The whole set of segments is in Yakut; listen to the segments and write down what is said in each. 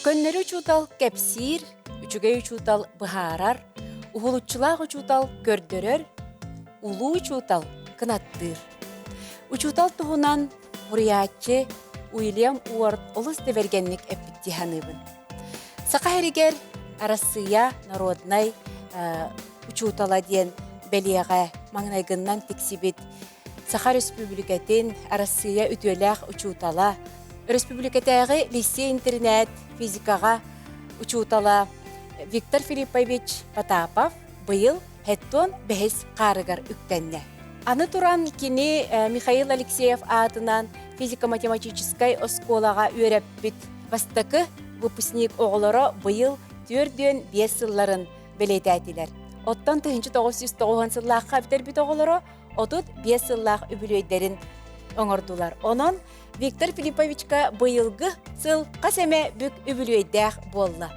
Көннөрү учуутал кэпсиир, үчүгэй учуутал быһаарар, уһулуччулаах учуутал көрдөрөр, улуу учуутал кынаттыыр. Учуутал туһунан суруйааччы Уильям Уорд олус да бэргэнник эппит дии саныыбын. Саха сиригэр Арассыыйа народнай учуутала диэн бэлиэҕэ маҥнайгыннан тиксибит Саха Өрөспүүбүлүкэтин Арассыыйа үтүөлээх учуутала, Өрөспүүбүлүкэтээҕи лиссиэй-интэринээт физикаҕа учуутала Виктор Филиппович Потапов быйыл хэттон бэһис хаарыгар үктэннэ. Аны туран кини Михаил Алексеев аатынан физико-математическай оскуолаҕа үөрэппит бастакы выпускник оҕолоро быйыл 45 сылларын бэлиэтээтилэр. Оттон 1990 сыллаахха бүтэрбит оҕолоро 35 сыллаах үбүлүөйдэрин оҥордулар. Онон Виктор Филипповичка быйылгы сыл хас эмэ бүк үбүлүөйдээх буолла.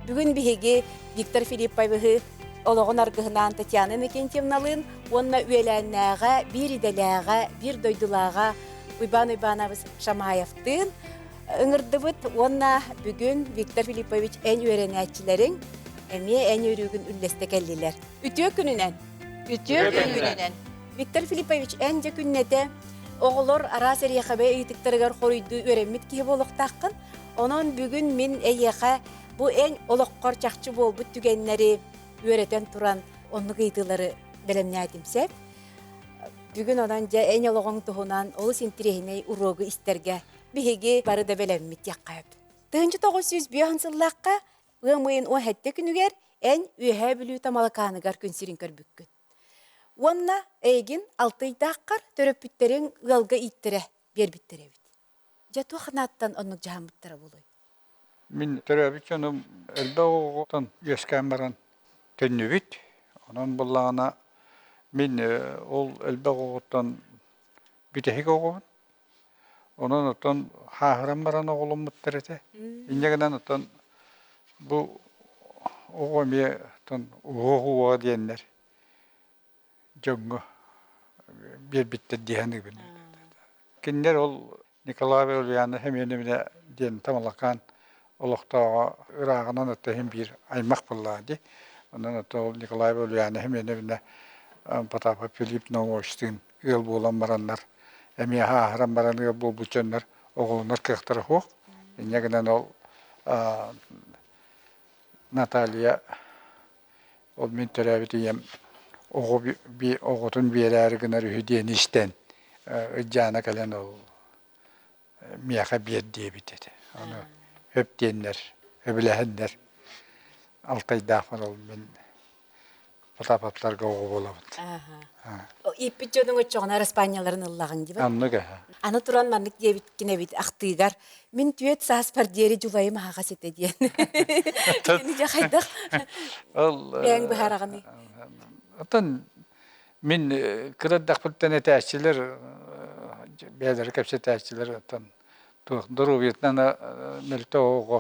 Бүгүн биһиги Виктор Филипповиһы олоҕун аргыһынаан Татьяна Иннокентьевналыын уонна үөлээннээҕэ, биир идэлээҕэ, биир дойдулааҕа Уйбаан Уйбаанабыс Шамаевтыын ыҥырдыбыт уонна бүгүн Виктор Филиппович эн үөрэнээччилэриҥ эмиэ эн үөрүүгүн үллэстэ кэллилэр. Үтүө күнүнэн! Үтүө күнүнэн! Виктор Филиппович, эн дьэ күннэтэ оҕолор араас эриэхэбэ ыйытыктарыгар хоруйдуу үөрэммит киһи буолуохтааххын. Онон бүгүн мин эйиэхэ бу эн олоххор чахчы буолбут түгэннэри үөрэтэн туран оннук ыйытыылары бэлэмнээтим сөп. Бүгүн онон дьэ эн олоҕуҥ туһунан олус интириэһинэй уруогу истэргэ биһиги бары да бэлэммит диэххэ сөп. 1905 сыллаахха ыам ыйын 17 күнүгэр эн Үөһээ Бүлүү Тамалакааныгар күн сирин көрбүккүн. Уонна эйигин алтыйдааххар төрөппүттэриҥ ыалга ииттэрэ биэрбиттэр эбит. Дьэ туох анааттан оннук дьаһаммыттара буолуой? Мин төрөөбүт дьонум элбэх оҕоттон үөскээн баран төннүбүт. Онон буоллаҕына мин ол элбэх оҕоттон бүтэһик оҕобун. Онон оттон хааһыран баран оҕоломмуттар этэ. Инньэ гынан оттон бу оҕо эмиэ оттон уһуох уоҕа диэннэр дьоҥҥо биэрбиттэр дии саныыбын. Кинилэр ол Николай Ульяна Семеновна диэн Тамалакаан олохтооҕо ырааҕынан оттон иһин биир аймах буоллаҕа дии. Онон оттон ол Николай Ульяна Семеновна Потапов Филипп Наумовичтыын ыал буолан бараннар эмиэ ааһыран баран ыал буолбут дьоннор оҕолонор кыахтара суох. Инньэ гынан ол Наталья ол мин төрөөбүт ийэм оҕо оҕотун биэрээри гынар үһү диэн истэн Ыдьаана кэлэн ол миэхэ биэр диэбит этэ. Ону хөп диэннэр, сөбүлэһэннэр Алтайдаахпын ол мин Потаповтарга оҕо буолабыт. Ииппит дьонуҥ оччоҕуна араспаанньаларын ыллаҕыҥ дии Оннук эһэ. Аны туран маннык диэбиткин эбит ахтыыгар мин түөт сааспар диэри дьулайым аһаҕас этэ диэн. Ини дьэ хайдах бэйэҥ быһаараҕыный? Оттон мин кыра эрдэхпиттэн этээччилэр бэйэлэрэ кэпсэтээччилэр оттон туох доруобуйатынан мөлтөх оҕо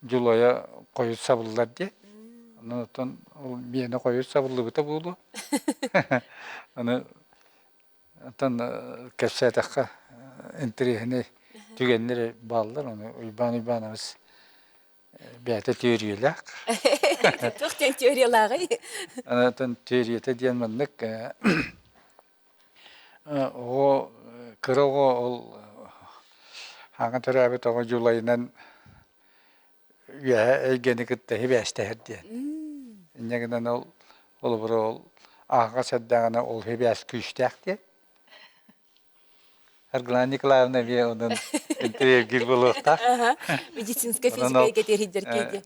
дьулайа хойут сабыллар диye. Онон оттон ол миэнэ хойут сабыллыбыта буолуо. Аны оттон кэпсээтэххэ интэриэһинэй түгэннэр бааллар. Ону Уйбаан Уйбаанабыс бэйэтэ теориялаах. Туох диэн теориялааҕый? Оттон теорията диэн маннык Оҕо кыра оҕо ол хаҥа төрөөбүт оҕо дьулайынан үөһэ эйгэни кытта сибээстэһэр диэн. Инньэ гынан ол холобура ол ааҕа сэрдэҕинэ ол сибээс күүстээх диэн. Аргылана Николаевна эмиэ онон интэриэһиргиир буолуохтаах. Медицинскэй физика эйгэтигэр сылдьар киһи.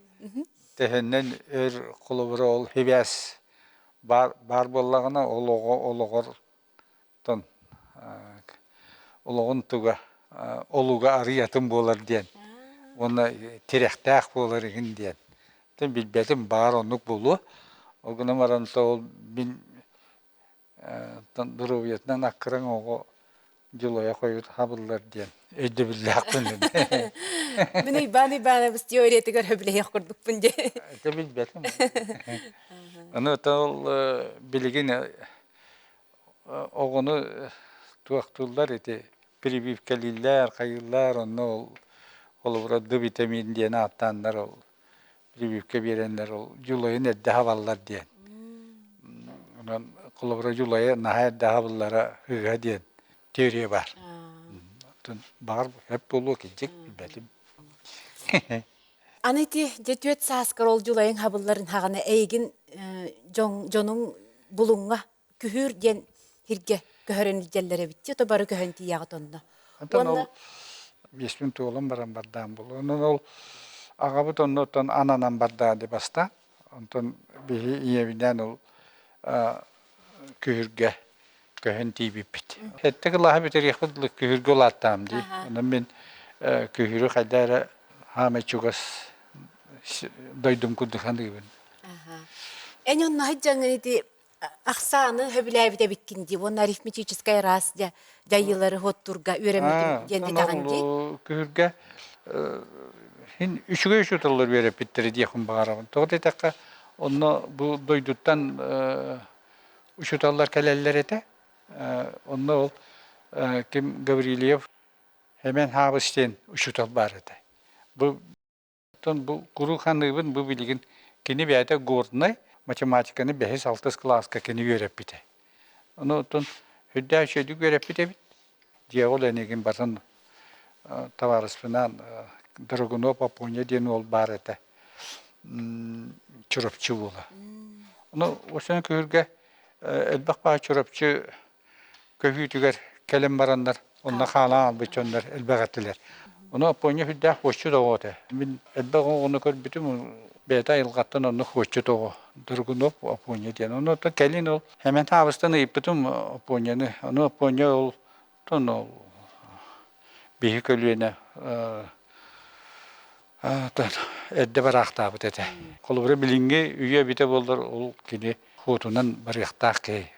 Төһөннөн өр холобура ол сибээс баар, баар буоллаҕына ол оҕо олоҕор тон олоҕун туга олуга арыый атын буолар диэн уонна тирэхтээх буолар иһин диэн тэн билбэтим баар оннук буолуо ол гынан баран ол мин доруобуйатынан аккыраҥ оҕо дьулайа хойут хабыллар диэн өйдөбүллээхпин. Мин Уйбаан Уйбаанабыс теориятыгар сөбүлэһиэх курдукпун дии. Это билбэтим. Аны ол билигин оҕону туохтууллар ити прививкэлииллэр, хайыыллар, онно ол Холобура, Д витамин диэн ааттааннар ол прививка биэрэннэр ол дьулайын эрдэ хабаллар диэн. Онон холобура дьулайы наһаа эрдэ хабыллара ыга диэн теория бар. Оттон баҕар сөп буолуо кырдьык билбэтим. Аны ити дьэ түөрт сааскар ол дьулайыҥ хабылларын хаҕана эйигин дьонуҥ булуҥҥа күһүүр диэн сиргэ көһөрөн илдьэллэр эбит дии, то бары көһөн тиийэҕит онно. Онтон ол биэспин туолан баран бардаан буолуо. Онон ол аҕабыт оннуттан ананан бардаа ди бастаан. Онтон биһи ийэбинээн ол күһүргэ көһөн тиийбиппит. Сэттэ кылааһы бүтэриэхпит дылы күһүргэ улааттаҕым дии. Онон мин күһүрү хайда эрэ хаамай чугас дойдум курдук саныыбын. Эн онно сылдьаҥҥын ити ахсааны сөбүлээбит эбиккин дии уонна арифметическай араас дьайыылары хуоттуурга үөрэммитим диэн этэҕин дии. Күһүргэ үчүгэй учууталлар үөрэппиттэрэ диэхпин баҕарабын. Тоҕо диэтэххэ, онно бу дойдуттан учууталлар кэлэллэр этэ. Онно ол ким Гаврильев Хэмэн Хаабыс диэн учуутал баар этэ. Бу Оттон бу куруук саныыбын, бу билигин кини бэйэтэ горнай математиканы бэһис-алтыс кылааска кини үөрэппитэ. Ону оттон үрдээх үчүгэйдик үөрэппит эбит. Дьиэҕэ ол энигин батын табаарыспынаан Драгунов Апоня диэн уол баар этэ. Чурапчы уола. Ону осен күһүргэ элбэх баа Чурапчы көһүүтүгэр кэлэн бараннар онно хаалан аалбыт дьоннор элбэх этилэр. Ону Аппонья сүрдээх хуоччут оҕо этэ. Мин элбэх оҕону көрбүтүм, бэйэтэ айылҕаттан онно хуоччут оҕо, Доргунов Аппонья диэн. Ону оттон кэлин ол Хэмэн Таабыстан ыйыппытым Аппоньяны. Ону Аппонья ол тон ол биһи көлүөнэ эрдэ бараахтаабыт этэ. Холобура билиҥҥи үйэ эбитэ буоллар ол кини хуотунан барыахтаах киһи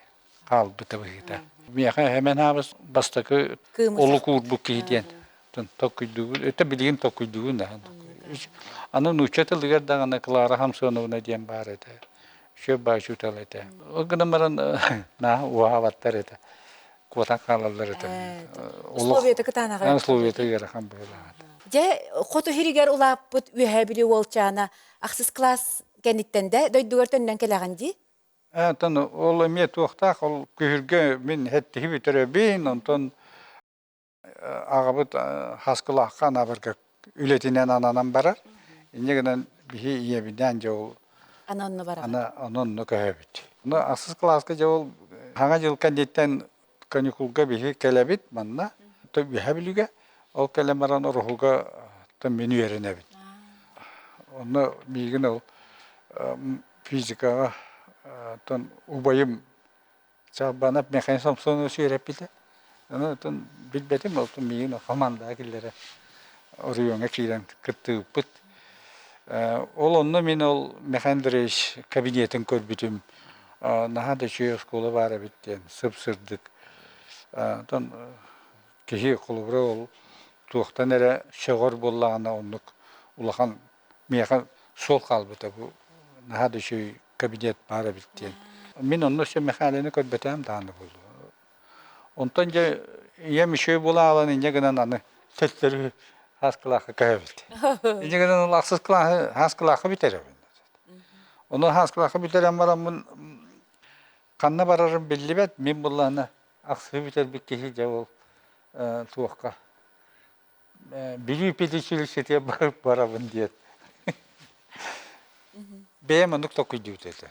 хаалбыта быһыыта. Миэхэ Хэмэн Аабыс бастакы олук уурбут киһи диэн толкуйдуубун, өтө билигин толкуйдуубун да. Аны нуучча тылыгар даҕаны Клара Хамсоновна диэн баар этэ. Үчүгэй баай учуутал этэ. Ол гынан баран наһаа уһаабаттар этэ. Куотан хаалаллар этэ. Условията кытаанаҕа. Условията ыарахан быһыылаах этэ. Дьэ, хоту иһигэр улааппыт Үөһээ Бүлүү уолчаана ахсыс класс кэнниттэн да дойдугар төннөн кэлэҕин дии? Оттон ол эмиэ туохтаах ол күһүргэ мин хэттиһи бүтэребин, онтон аҕабыт Хаскылаахха анаабарга үлэтинэн ананан барар. Инньэ гынан биһи ийэбинээн дьэ ол Аны онно бараҕыт. Аны онно көһөбүт. Ону ахсыс кылааска дьэ ол Хаҥа дьыл кэнниттэн каникулга биһи кэлэбит манна Үөһээ Бүлүүгэ. Ол кэлэн баран Ороһуга мин үөрэнэбин. Онно миигин ол физикаҕа оттон убайым Чалбанов Михаил Самсонович үөрэппитэ. Ону оттон билбэтим, оттон миигин хамаандаҕа киллэрэ оройуоҥҥа киирэн кыттыбыппыт. Ол онно мин ол Михаил Андреевич кабинетын көрбүтүм. Наһаа да үчүгэй оскуола баар эбит диэн сып-сырдык. Оттон киһи холобура ол туохтан эрэ сөҕөр буоллаҕына оннук улахан миэхэ суол хаалбыта бу наһаа да үчүгэй кабинет баар эбит диэн. Мин онно өссө Михайланы көрбөтөҕүм даҕаны буолуо. Онтон дьэ ийэм үчүгэй буола аалан инньэ гынан аны төттөрү хас кылааска көһөбүт. Инньэ гынан ол ахсыс кылааһы хас кылааска бүтэрэбин. Ону хас кылааска бүтэрэн бараммын ханна барарым биллибэт. Мин буллаҕына ахсыы бүтэрбит киһи дьэ ол туохха Бүлүү педучилищетыгар барабын диэн. Бэйэм оннук толкуйдуубут этэ.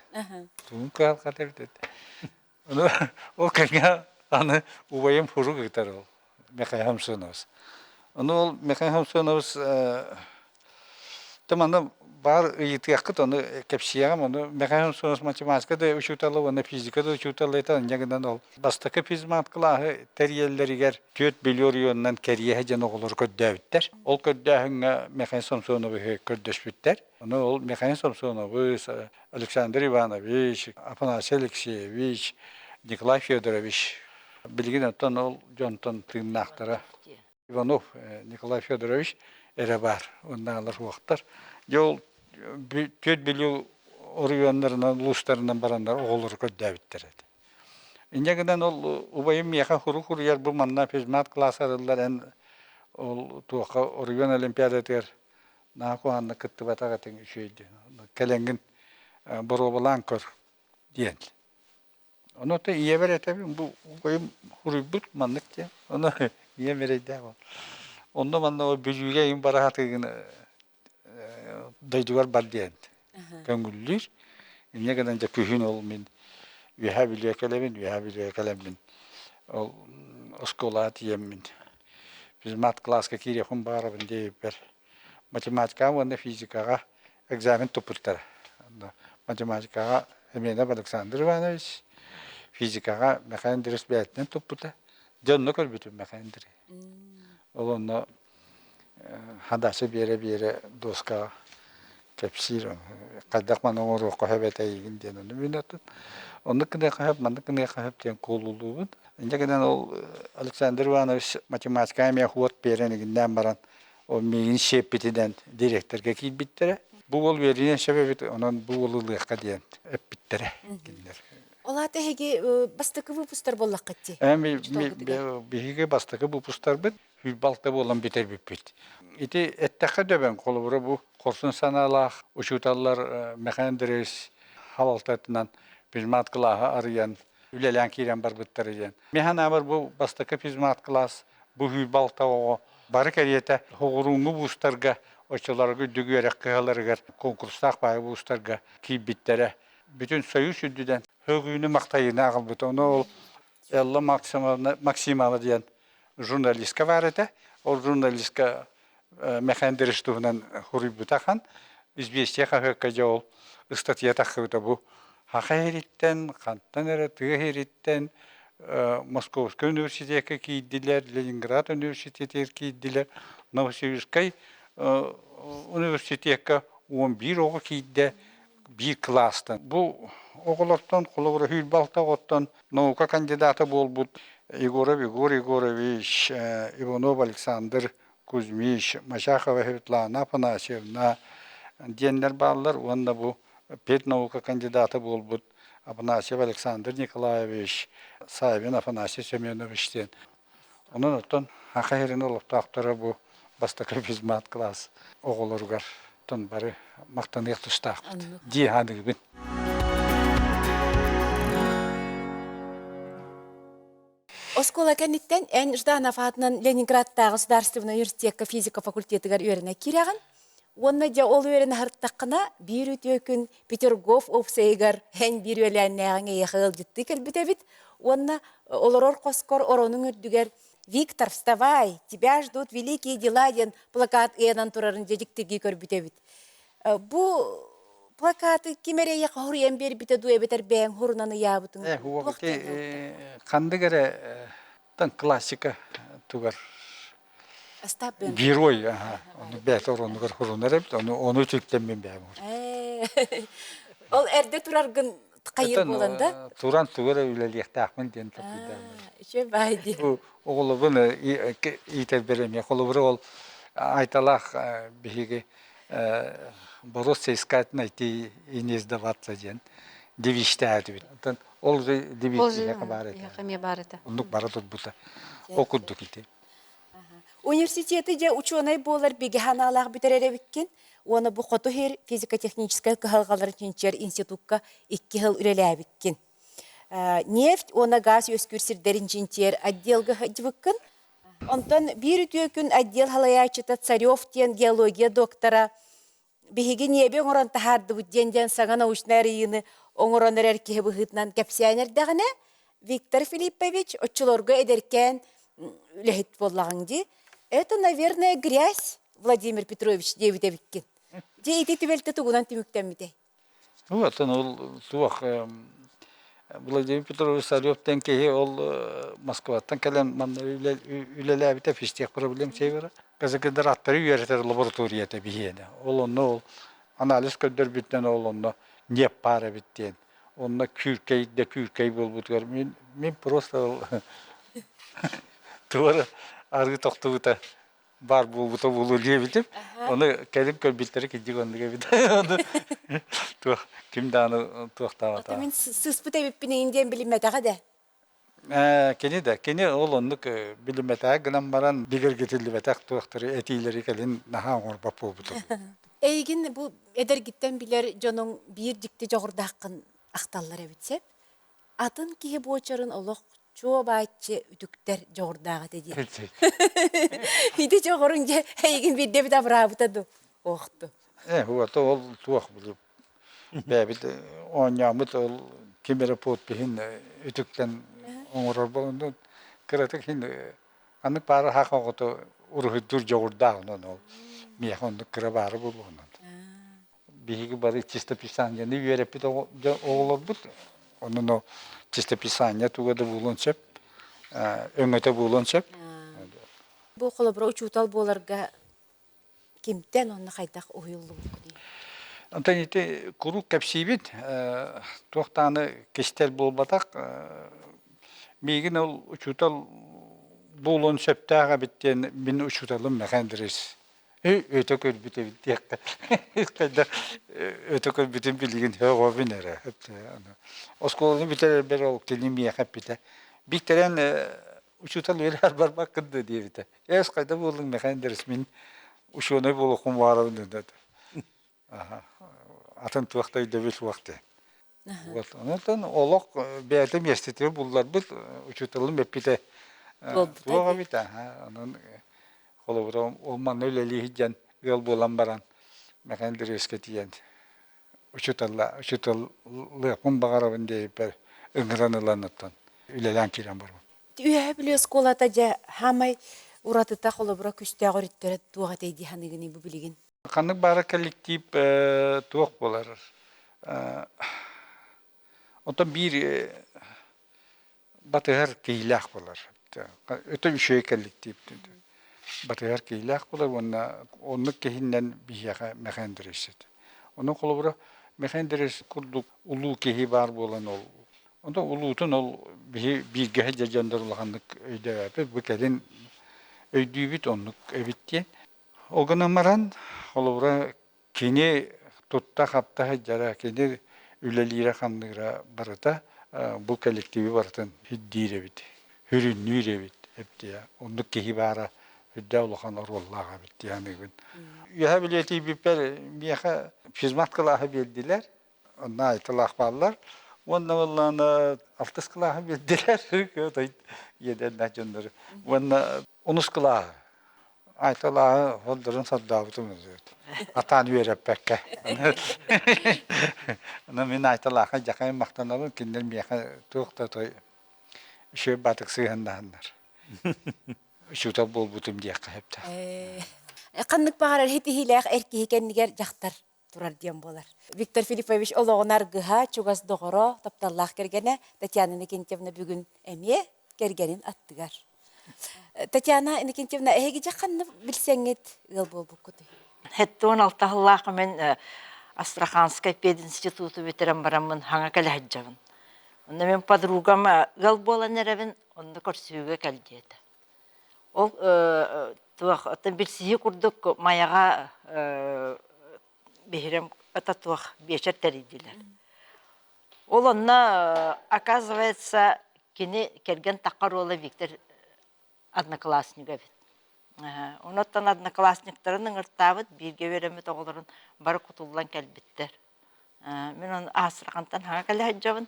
Тугун кыһалҕата эбит этэ. Ону ол кэмҥэ аны убайым сурук ыытар ол Михаил Хамсонович. Ону ол Михаил Хамсонович Манна баар ыйытыаххыт, ону кэпсиэҕим. Ону Михаил Самсонович математика да учуутала уонна физика да учуутала этэ. Инньэ гынан ол бастакы физмат кылааһы тэрийэллэригэр түөрт Бүлүү оройуонунан кэриэһэ диэн оҕолору көрдөөбүттэр. Ол көрдөөһүҥҥэ Михаил Самсоновиһы көрдөспүттэр. Ону ол Михаил Самсонович, Александр Иванович, Афанасий Алексеевич, Николай Федорович билигин оттон ол дьонтон тыыннаахтара Иванов Николай Федорович эрэ баар уоннааҕылар суохтар. Дьэ ол түөрт Бүлүү оройуоннарынан, улуустарынан бараннар оҕолору көрдөөбүттэр этэ. Инньэ гынан ол убайым миэхэ сурук суруйар бу манна физмат класс арыллар эн Ол туохха оройуон олимпиадатыгар наһаа куһаҕаннык кыттыбатах этиҥ үчүгэй диэн. Кэлэҥҥин боруобалаан көр диэн. Ону то ийэбэр этэбин бу убайым суруйбут маннык диэн. Ону ийэм эрэйдээх ол. Онно манна ол Бүлүүгэ иҥ бараатыгын дойдугар бар диэн көҥүллүүр. Инньэ гынан дьэ күһүн ол мин Үөһээ Бүлүүгэ кэлэбин, Үөһээ Бүлүүгэ кэлэммин ол оскуолаҕа тиийэммин физмат кылааска киириэхпин баҕарабын диэбиппэр математикаҕа уонна физикаҕа экзамен туппуттара. Математикаҕа Семенов Александр Иванович, физикаҕа Михаил Андреевич бэйэтинэн туппута. Дьэ онно көрбүтүм Михаил Андреевич. Ол онно Хадача биэрэ-биэрэ дуоскаҕа кэпсиир хайдах маны оҥоруохха сөп этэй диэн ону мин атын оннук гыныахха сөп маннык гыныахха сөп диэн куолулуубут. Инньэ гынан ол Александр Иванович математикаҕа эмиэ уот биэрэн игиннээн баран ол миигин сиэппитинэн директорга киирбиттэрэ. Бу уол үөрэниэн сөп эбит, онон бу уолу ылыахха диэн эппиттэрэ кинилэр. Ол аата эһиги бастакы выпустар буоллаххыт дии? Биһиги бастакы выпустарбыт. Сүүрбэ буолан бүтэрбиппит. Ити эттэххэ дөбөҥ, холобура бу хорсун санаалаах учууталлар Михаил Андреевич халалтатынан физмат кылааһы арыйан үлэлээн киирэн барбыттара диэн. Мин санаабар бу бастакы физмат кылаас бу 26 оҕо бары кэриэтэ соҕурууҥҥу вузтарга оччолорго үрдүк үөрэх кыһаларыгар конкурстаах баайы вузтарга киирбиттэрэ. Бүтүн Союз үрдүнэн һөҕүүнү-махтайыыны аҕалбыта. Ону ол Элла Максимова диэн журналистка баар этэ. Ол журналистка Механдриш туһунан суруйбута ахан. Известия хаһыакка дьэ ол ыстатыйа тахсыбыта бу Хаха иһириттэн, хантан эрэ тыа иһириттэн Московскай университекка киирдилэр, Ленинград университетигэр киирдилэр, Новосибирскай университекка 11 оҕо киирдэ биир кылаастан. Бу оҕолортон, холобура, 26 оҕоттон наука кандидата буолбут Егоров Егор Егорович, Иванов Александр Кузьмич, Мачахова Светлана Афанасьевна диэннэр бааллар уонна бу педнаука кандидата буолбут Афанасьев Александр Николаевич, Савин Афанасий Семенович диэн. Онон оттон Саха сирин олохтоохторо бу бастакы физмат класс оҕолоругар тон бары махтаныах тустаахпыт дии саныыбын. Оскуола кэнниттэн эн Жданов аатынан Ленинградтааҕы государственнай университекка физика факультетыгар үөрэнэ киирэҕин. Уонна дьэ ол үөрэнэ сырыттаххына, биир үтүө күн Петергоф уопсайыгар эн биир үөлээннээҕиҥ эйиэхэ ыалдьыттыы кэлбит эбит. Уонна олорор хоскор оронуҥ үрдүгэр «Виктор, вставай, тебя ждут великие дела» диэн плакат ыйанан турарын дьэ дьиктиргии көрбүт эбит. Бу плакаты ким эрэ эйиэхэ хоруйан биэрбитэ дуу эбэтэр бэйэҥ хорунан ыйаабытыҥ туох диэн Ханнык эрэ классика тугар герой ону бэйэтэ оронугар хорунар эбит ону ону үтүктэммин бэйэм Ол эрдэ тураргын хайыр буолан да туран тугу эрэ үлэлиэхтээхпин диэн толкуйдааммын үчүгэй баай дии оҕолорбун иитэрбэр эмиэ холобура ол Айталаах биһиги бороться искать найти и не сдаваться диэн девизтээбит ол девиз баар этэ баар этэ оннук бара турбута ол курдук ити Университеты дьэ учуонай буолар бигэ санаалаах бүтэрэр эбиккин уонна бу Хоту сир физико-техническай кыһалҕаларын чинчийэр институкка 2 сыл үлэлээбиккин. Нефть уонна газ үөскүүр сирдэрин чинчийэр отделга сылдьыбыккын. Онтон биир үтүө күн отдел салайааччыта Царев диэн геология доктора биһиги ньиэби оҥорон таһаардыбыт диэн диэн саҥа научнай арыйыыны оҥорон эрэр киһи быһыытынан кэпсээн эрдэҕинэ, Виктор Филиппович оччолорго эдэркээн үлэһит буоллаҕыҥ дии. Это, наверное, грязь, Владимир Петрович диэбит эбиккин. Дьэ ити түбэлтэ тугунан түмүктэммитэй? Ну, оттон ол суох Владимир Петрович Царев диэн киһи ол Москваттан кэлэн манна үлэлээбитэ физтех проблем севера. Казакдар аттары үөрэтэр лабораторията биһиэнэ. Ол онно ол анализ көрдөрбүтүнэн ол онно ньиэп баар эбит диэн. Онно күүркэй да күүркэй буолбутугар мин мин просто ол туора арыы тохтубута баар буолбута буолуо диэбитим. Ону кэлин көрбүттэрэ кирдик оннук эбит. Ону туох ким даҕаны туохтаабата. Мин сыспыт эбиппин иин диэн билиммэтэҕэ да. Кини да, кини ол оннук билиммэтэх гынан баран бигэргэтиллибэтэх туохтары этиилэри кэлин наһаа оҥорбот буолбутум. Эйигин бу эдэргиттэн билэр дьонуҥ биир дьикти дьоҕурдааххын ахталлар эбит сөп. Атын киһи буочарын олох чуо бааччы үтүктэр дьоҕурдаах этэ диэн. Ити дьоҕуруҥ дьэ эйигин биирдэ эбит абыраабыта дуу? Охту. Э, вот ол туох били бэйэбит оонньооммут ол ким эрэ подпиһин үтүктэн оҥорор буолан кыратык иһин аннык баара хаах оҕото уруһуйдуур дьоҕурдаах онон ол миэхэ оннук кыра баара буолуонан биһиги бары чистописаниены үөрэппит оҕолорбут онон ол чистописание туга да буолуон сөп өҥөтө буолуон сөп Бу холобура учуутал буоларга Кимтэн уонна хайдах уһуйуллубуккутуй? Онтон ити куруук кэпсиибит, туох даҕаны кистэл буолбатах. Миигин ол учуутал буолуон сөптөөх эбит диэн мин учууталым Мэхэ Андрес өтө көрбүт эбит диэххэ. Хайдах өтө көрбүтүн билигин сөҕөбүн эрэ. Оскуоланы бүтэрэрбэр ол кини миэхэ эппитэ. Бииктэрэн учуутал үөрэҕэр барбаккын да диэбитэ. Эс хайда буоллуҥ Михаил мин учуонай буолуохпун баҕарабын диэн. Атын туох да өйдөбүл суох диэн. Вот. Онон олох бэйэтэ миэстэтигэр булларбыт учууталым эппитэ туох эбит онон холобура ол манна үлэлии сылдьан ыал буолан баран Михаил Андреевичка тиийэн учууталла учууталлыахпын баҕарабын диэбиппэр ыҥыран ылан оттон үлэлээн киирэн барбыт. Үөһээ Бүлүү оскуолата дьэ саамай уратыта холобура күстээх өрүттэрэ туох этэй дии саныыгыный бу билигин? Ханнык баара коллектив туох буолар? Оттон биир батыһар киһилээх буолар. Өтө үчүгэй коллектив батыһар киһилээх буолар уонна оннук киһиннэн биһиэхэ мэхэндирэсит. Онон холобура мэхэндирэс курдук улуу киһи баар буолан ол Онтон улуутун ол биһи бииргэ сылдьар дьоннор улаханнык өйдөөбөппүт. Бу кэлин өйдүүбүт оннук эбит диэн. Ол гынан баран, холобура, кини тутта-хапта сылдьара, кини үлэлиирэ-хамныыра барыта бу коллективи барытын ирдиир эбит, сүрүннүүр эбит эбит Оннук киһи баара үрдээх улахан оруоллаах эбит дии саныыбын. Үөһэ билиэтийбиппэр миэхэ физмат кылааһы биэрдилэр. Онно айтылаах бааллар. Уонна буоллаҕына алтыс кылааһы биэрдилэр. Иэдэннээх дьоннору. Уонна онус кылааһы. Айтылааһы холдорун сордообутум Атаан үөрэппэккэ. Онон мин Айталаахха дьахайым махтанабын, кинилэр миэхэ туох да той үчүгэй баатык сыһыаннаһаннар. Учуутал буолбутум диэххэ сөптөөх. Ханнык баҕарар ситиһиилээх эр киһи кэннигэр дьахтар турар диэн буолар. Виктор Филиппович олоҕун аргыһа, чугас доҕоро, тапталлаах кэргэнэ Татьяна Иннокентьевна бүгүн эмиэ кэргэнин аттыгар. Татьяна Иннокентьевна, эһиги дьэ ханна билсэҥҥит ыал буолбуккутуй? Хэттуон алтаһыллаах мен Астраханскай пединституту бүтэрэн бараммын хаҥа кэлэ сылдьабын. Онно мин подругам ыал буолан эрэбин, онно көрсүһүүгэ кэл диэтэ. Ол туох оттон билсиһии курдук Майаҕа биһирэм это туох биэчэр тэрийдилэр. Ол онно оказывается кини кэргэн таххар уола Виктор однокласснига эбит. Онуттан одноклассниктарын ыҥыртаабыт, бииргэ үөрэммит оҕолорун бары кутуллан кэлбиттэр. Мин ону Астрахантан хаҥа кэлэ сылдьабын.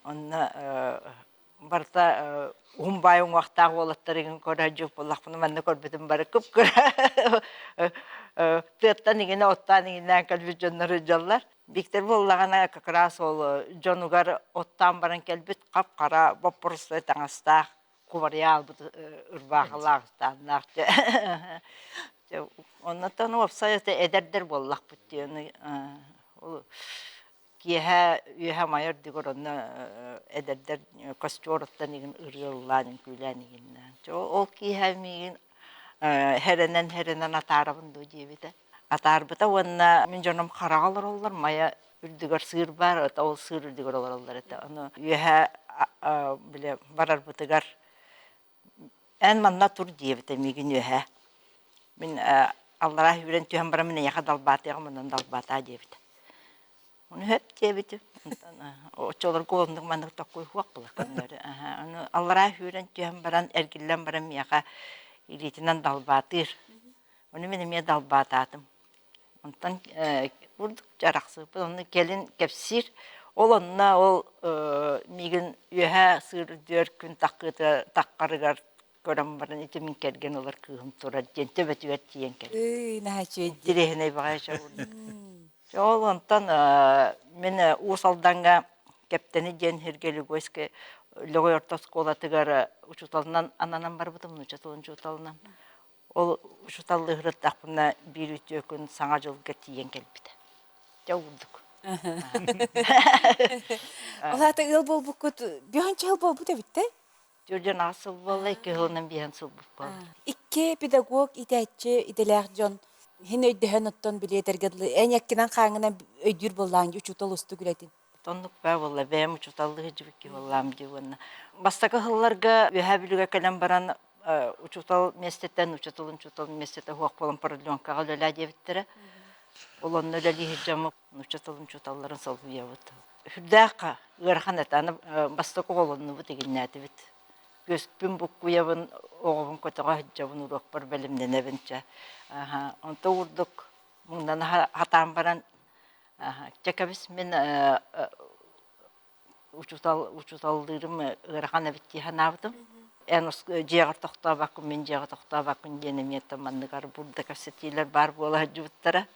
Онно барыта уһун баай уҥуохтаах уолаттар игин көрө сылдьыбыт буоллахпына манна көрбүтүм бары кып-кыра тыаттан игинэ оттоон игиннээн кэлбит дьоннор сылдьаллар. Виктор буоллаҕына как раз ол дьонугар оттоон баран кэлбит хап-хара боппурустай таҥастаах кубарыйа аалбыт ырбаахылаах ыстааннаах дьэ оннуттан уопсай эдэрдэр буоллахпыт диэн ол киэһэ үөһэ майа үрдүгэр онно эдэрдэр костёруттан игин ырыа ыллаан үҥкүүлээн игиннээн ол киэһэ миигин хэрэнэн хэрэнэн атаарабын дуу диэбитэ атаарбыта уонна мин дьонум хараҕа олороллор майа үрдүгэр сыыр баар ол сыыр үрдүгэр олороллор этэ ону үөһэ били барарбытыгар эн манна тур диэбитэ миигин үөһэ мин аллараа үүрэн түһэн баран мин эйиэхэ далбаатыаҕым онон далбаатаа диэбитэ. Ону хөп диэбитим. Онтон оччолорго оннук маннык токкуй суох була көннөрү. Ону аллараа сүүрэн түһэн баран, эргиллэн баран миэхэ илиитинэн далбаатыыр. Ону мин эмиэ далбаатаатым. Онтон курдук арахсыыппыт. Онно кэлин кэпсиир. Ол онно ол миигин үөһээ сыыр үрдүгэр күн таххыыта таххарыгар көрөн баран ити мин кэргэн ылар кыыһым турар диэн төбөтүгэр тиийэн кэллим. Ыы, наһаа үчүгэй дии. Интириэһинэй баҕайы чабырдык. Ол онтон мин Уус Алдаҥҥа Кэптэни диэн сиргэ Легойскай Лөгөй орто оскуолатыгар учууталынан ананан барбытым, нуучча тылын учууталынан. Ол учууталлыырыттахпына биир үтүө күн Саҥа дьылга тиийэн кэлбитэ. Дьэ уурдук. Ол аата ыал буолбуккут биһанча ыал буолбут эбит да? Түрдэн аҕыс сыл буолла, икки сылынан биэһэн сылбыт буолла. Икки педагог иитээччи идэлээх дьон иһин өйдөһөн оттон билиэтэргэ дылы эн эккинэн хааҥҥынан өйдүүр буоллаҕыҥ дии учуутал устук үлэтин. Оннук баа буолла, бэйэм учууталлыы сылдьыбыт киһи буоллаам дии уонна бастакы сылларга Үөһээ Бүлүүгэ кэлэн баран учуутал миэстэтин, учууталын учуутал миэстэтэ суох буолан продленкаҕа үлэлээ диэбиттэрэ. Ол онно үлэлии сылдьаммыт нуучча тылын учууталларын солбуйабыт. Сүрдээх ыарахан этэ. Аны бастакы оҕолоннубут игиннээтибит. Күөспүн буккуйабын, оҕобун көтөҕө сылдьабын, уруокпар бэлэмнэнэбин чэ. Онто курдук муҥнана хатаан баран чэ кэбис мин учуутал учууталлыырым ыарахан эбит дии санаабытым. Эн дьиэҕэр тохтообоккун, мин дьиэҕэ тохтообоккун диэн эмиэ манныгар бурда кэпсэтиилэр баар буола сылдьыбыттара.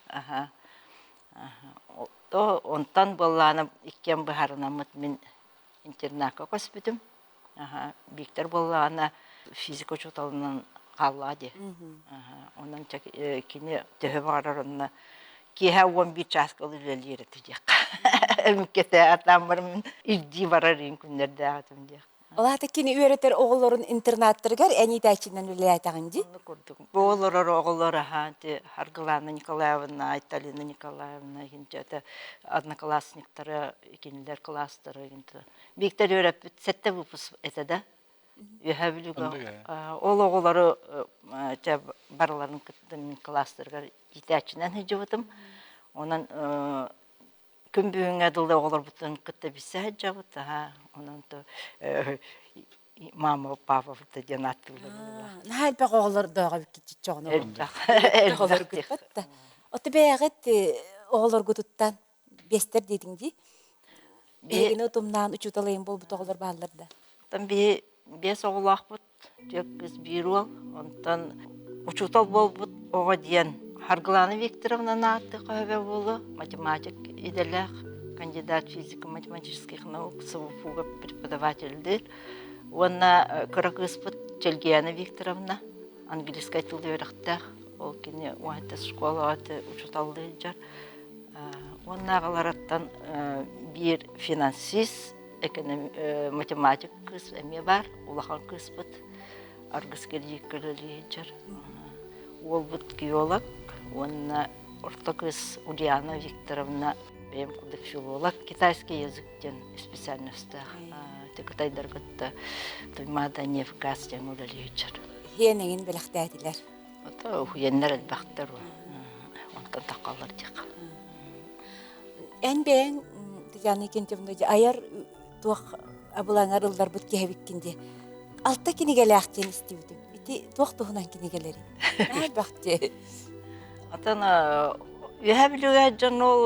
Онтон буоллаҕына иккиэн быһаарынаммыт мин интернакка көспүтүм. Бииктэр буоллаҕына физика учууталынан хааллаҕа дии. Онон кини төһө баҕарар онно киэһэ 11 чааска үлэлиир этэ диэххэ. Эмиккэтэ атаан баран ирдии барар иин күннэрдээх этим диэх. Ол аата кини үөрэтэр оҕолорун интернаттарыгар эн иитээччинэн үлэлээтэҕиҥ дии? Оннук курдук. Бу олорор оҕолор аһаан ти Аргылана Николаевна, Айталина Николаевна иһинчэ одноклассниктара, кинилэр класстара иһинчэ. Бииктэр үөрэппит сэттэ выпуск этэ да. Үөһээ Бүлүүгэ ол оҕолору чэ барыларын кытта мин класстарыгар иитээччинэн сылдьыбытым. Онон күн бүгүҥҥэ дылы оҕолорбутун кытта билсэ сылдьабыт. Онон мама папа диэн ааттыыллар. Наһаа элбэх оҕолордооҕо эбиккит Элбэх. Оҕолоргут да. Ото бэйэҕит оҕолоргутуттан биэстэр диэтиҥ дии. Биһигини утумнаан учуутал ыйын буолбут оҕолор бааллар да. Оттон биһи биэс оҕолоохпут, түөрт кыыс, биир уол. Онтон учуутал буолбут оҕо диэн Харгылана Викторовна ааттыы хаһыа буолуо, математик идэлээх, кандидат физико-математических наук, СВФУга преподавателлиир. Уонна кыра кыыспыт Чэлгияна Викторовна английскай тыл үөрэхтээх, ол кини уонна школаҕа учууталлыы сылдьар. Уонна аҕаларыттан биир финансист, математик кыыс эмиэ баар, улахан кыыспыт Аргыс кэлииккэ үлэлии сылдьар. Уолбут геолог уонна орто кыыс Ульяна Викторовна бэйэм курдук филолог, китайский язык диэн специальностаах. Кытайдар кытта Туймаада нефть диэн үлэлии сылдьар. Иһиэн эҥин бэлэхтээтилэр. Ото уһуйаннар элбэхтэр онтон таххаллар диэххэ. Эн бэйэҥ Татьяна Викентьевна айар туох абылаҥар ылларбыт киһи эбиккин дии. Алта кинигэлээх диэн истибитим. Ити туох туһунан кинигэлэри? Элбэх дии. Отон үөһэ Бүлүүгэ дьон ол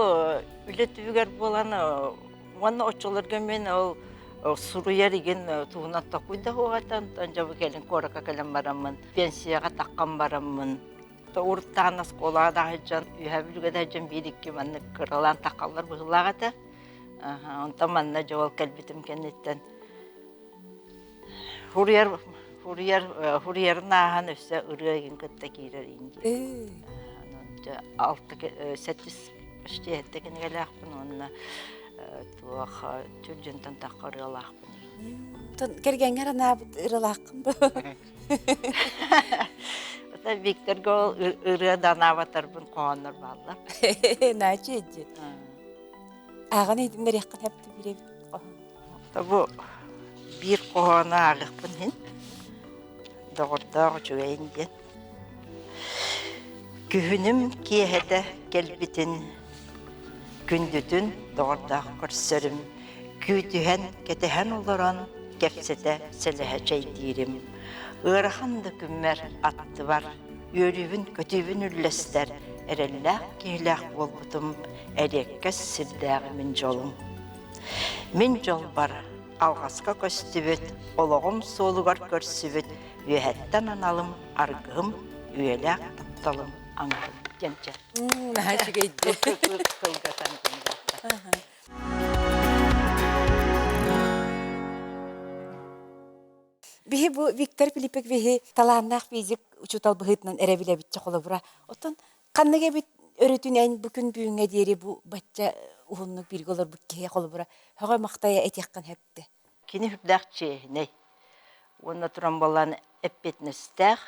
үлэ түбүгэр буолан уонна оччолорго мин ол суруйар игин туһунан токуйда суоҕа онтон дьэ бу кэлин куоракка кэлэн бараммын пенсияҕа таххан бараммын уруттаан оскуолаҕа да сылдьан үөһэ Бүлүүгэ да сылдьан биир-икки маннык кыралаан таххаллар быһыылаах этэ. Онтон манна дьэ ол кэлбитим кэнниттэн Хуруйар хуруйар хуруйарын ааһан өссө ырыа игин кытта киирэр индия. Алта сэттис почти сэттэ кинигэлээхпин уонна туох түрдьүнтэн тахха ырыалаахпын. Кэргэҥҥэр анаабыт ырыалааххын бу. Ата Викторга ол ырыа да анаабатарбын хоһооннор бааллар. Наачы эдди. Ааҕан иһитиннэриэххин сөп бирэбит хоһоон. Бу биир хоһоону ааҕыахпын иһин доҕордоох үчүгэйин диэн. Күһүнүм киэһэтэ кэлбитин. Күндүтүн доҕордоох көрсөрүм, күүтүһэн, кэтэһэн олорон кэпсэтэ, сэлэһэ чэйдиирим. Ыарахан да күммэр аттыбар үөрүүбүн, көтүүбүн үллэстэр эрэллээх киһилээх буолбутум эриэккэс сирдээҕи мин дьолум. Мин дьолбор алҕаска көстүбүт, олоҕум суолугар көрсүбүт үөһэттэн аналым, аргыһым, үйэлээх тапталым аҥарым диэн чэ. Наһаа үчүгэйди. Кылгатан Биһи бу Виктор Филиппик биһи талааннаах физик учуутал быһыытынан эрэ билэбитчэ холобура. Оттон ханнык эбит өрүтүнэн бу күн бүгүҥҥэ диэри бу бачча уһуннук бииргэ олорбут киһи холобура һөҕө-махтайа этиэххин сөптө. Кини үрдээх чиэһинэй уонна туран буолан эппиэтинэстээх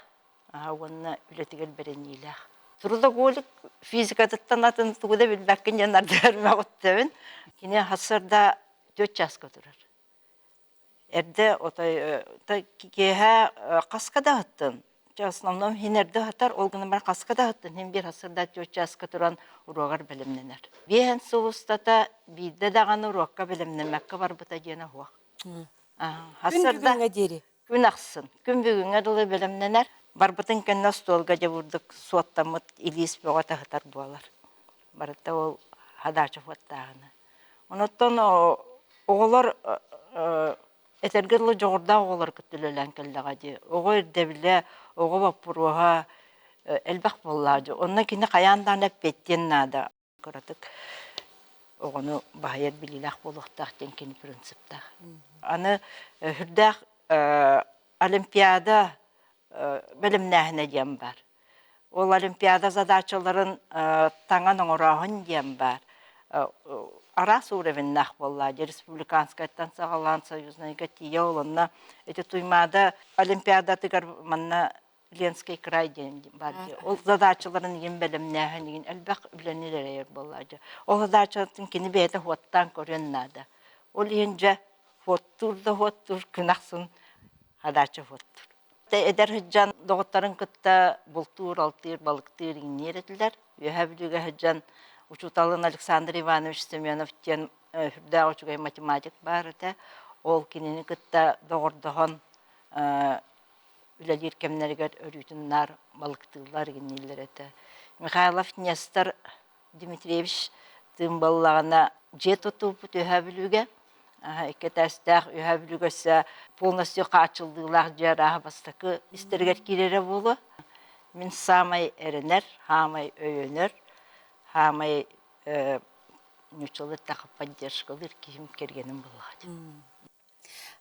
уонна үлэтигэр бэриниилээх. Трудоголик физикатыттан атын тугу да билбэккин диэн ардыгар мөҕүттэбин. Кини сарсыарда 4 чааска турар. Эрдэ отой киэһэ хаска да аһыттын. Чэ, основном иһин эрдэ аһатар, ол гынан баран хаска да аһыттын, иһин биир сарсыарда 4 чааска туран уруогар бэлэмнэнэр. Биэһэн сыл устата биирдэ даҕаны уруокка бэлэмнэммэккэ барбыта диэн оһуох. Күн Сарсыарда бүгүҥҥэ диэри. күн ахсын, күн бүгүҥҥэ дылы бэлэмнэнэр. Барбытын кэннэ остуолга дьэ бурдук суоттаммыт илиис бөҕө таһытар буолар. Барыта ол хадаача хуоттааһына. Онуттан оҕолор этэргэ дылы дьоҕурдаах оҕолор кытта үлэлээн кэллэҕэ дии. Оҕо ирдэбилэ, оҕо боппуруоһа элбэх буоллаҕа дии. Онно кини хайаан даҕаны эппиэттиэн наада. Кыратык оҕону баһыйар билиилээх буолуохтаах диэн кини принциптаах. Аны сүрдээх олимпиада бэлэмнээһинэ диэн баар. Ол олимпиада задачаларын таҥан оҥорооһун диэн баар. Араас уровеннаах буолла дии республиканскайтан саҕалаан союзнайга тиийэ ол онно ити Туймаада олимпиадатыгар манна Ленский край диэн баар дии. Ол задачаларын игин бэлэмнээһин игин элбэх үлэни эрэйэр буолла дии. Ол задачатын кини бэйэтэ хуоттаан көрүөн наада. Ол иһин дьэ хуоттуур да хуоттуур күн ахсын задача хуоттуур. Эдэр сылдьан доҕотторун кытта бултуур-алтыыр, балыктыыр иҥниир этилэр. Үөһээ Бүлүүгэ сылдьан учууталын Александр Иванович Семенов диэн сүрдээх үчүгэй математик баар этэ. Ол кинини кытта доҕордоһон үлэлиир кэмнэригэр өрүүтүн наар балыктыыллар иҥнииллэр этэ. Михайлов Нестор Дмитриевич тыын буоллаҕына дьиэ тутууппут Үөһээ Бүлүүгэ икки этээстээх Үөһээ Бүлүүгэ өссө полностью хааччыллыылаах дьиэ арааһа бастакы истэригэр киирэрэ буолуо. Мин саамай эрэнэр, саамай өйөнөр, саамай нууччалыы эттэххэ поддержкалыыр киһим кэргэним буоллаҕа дии.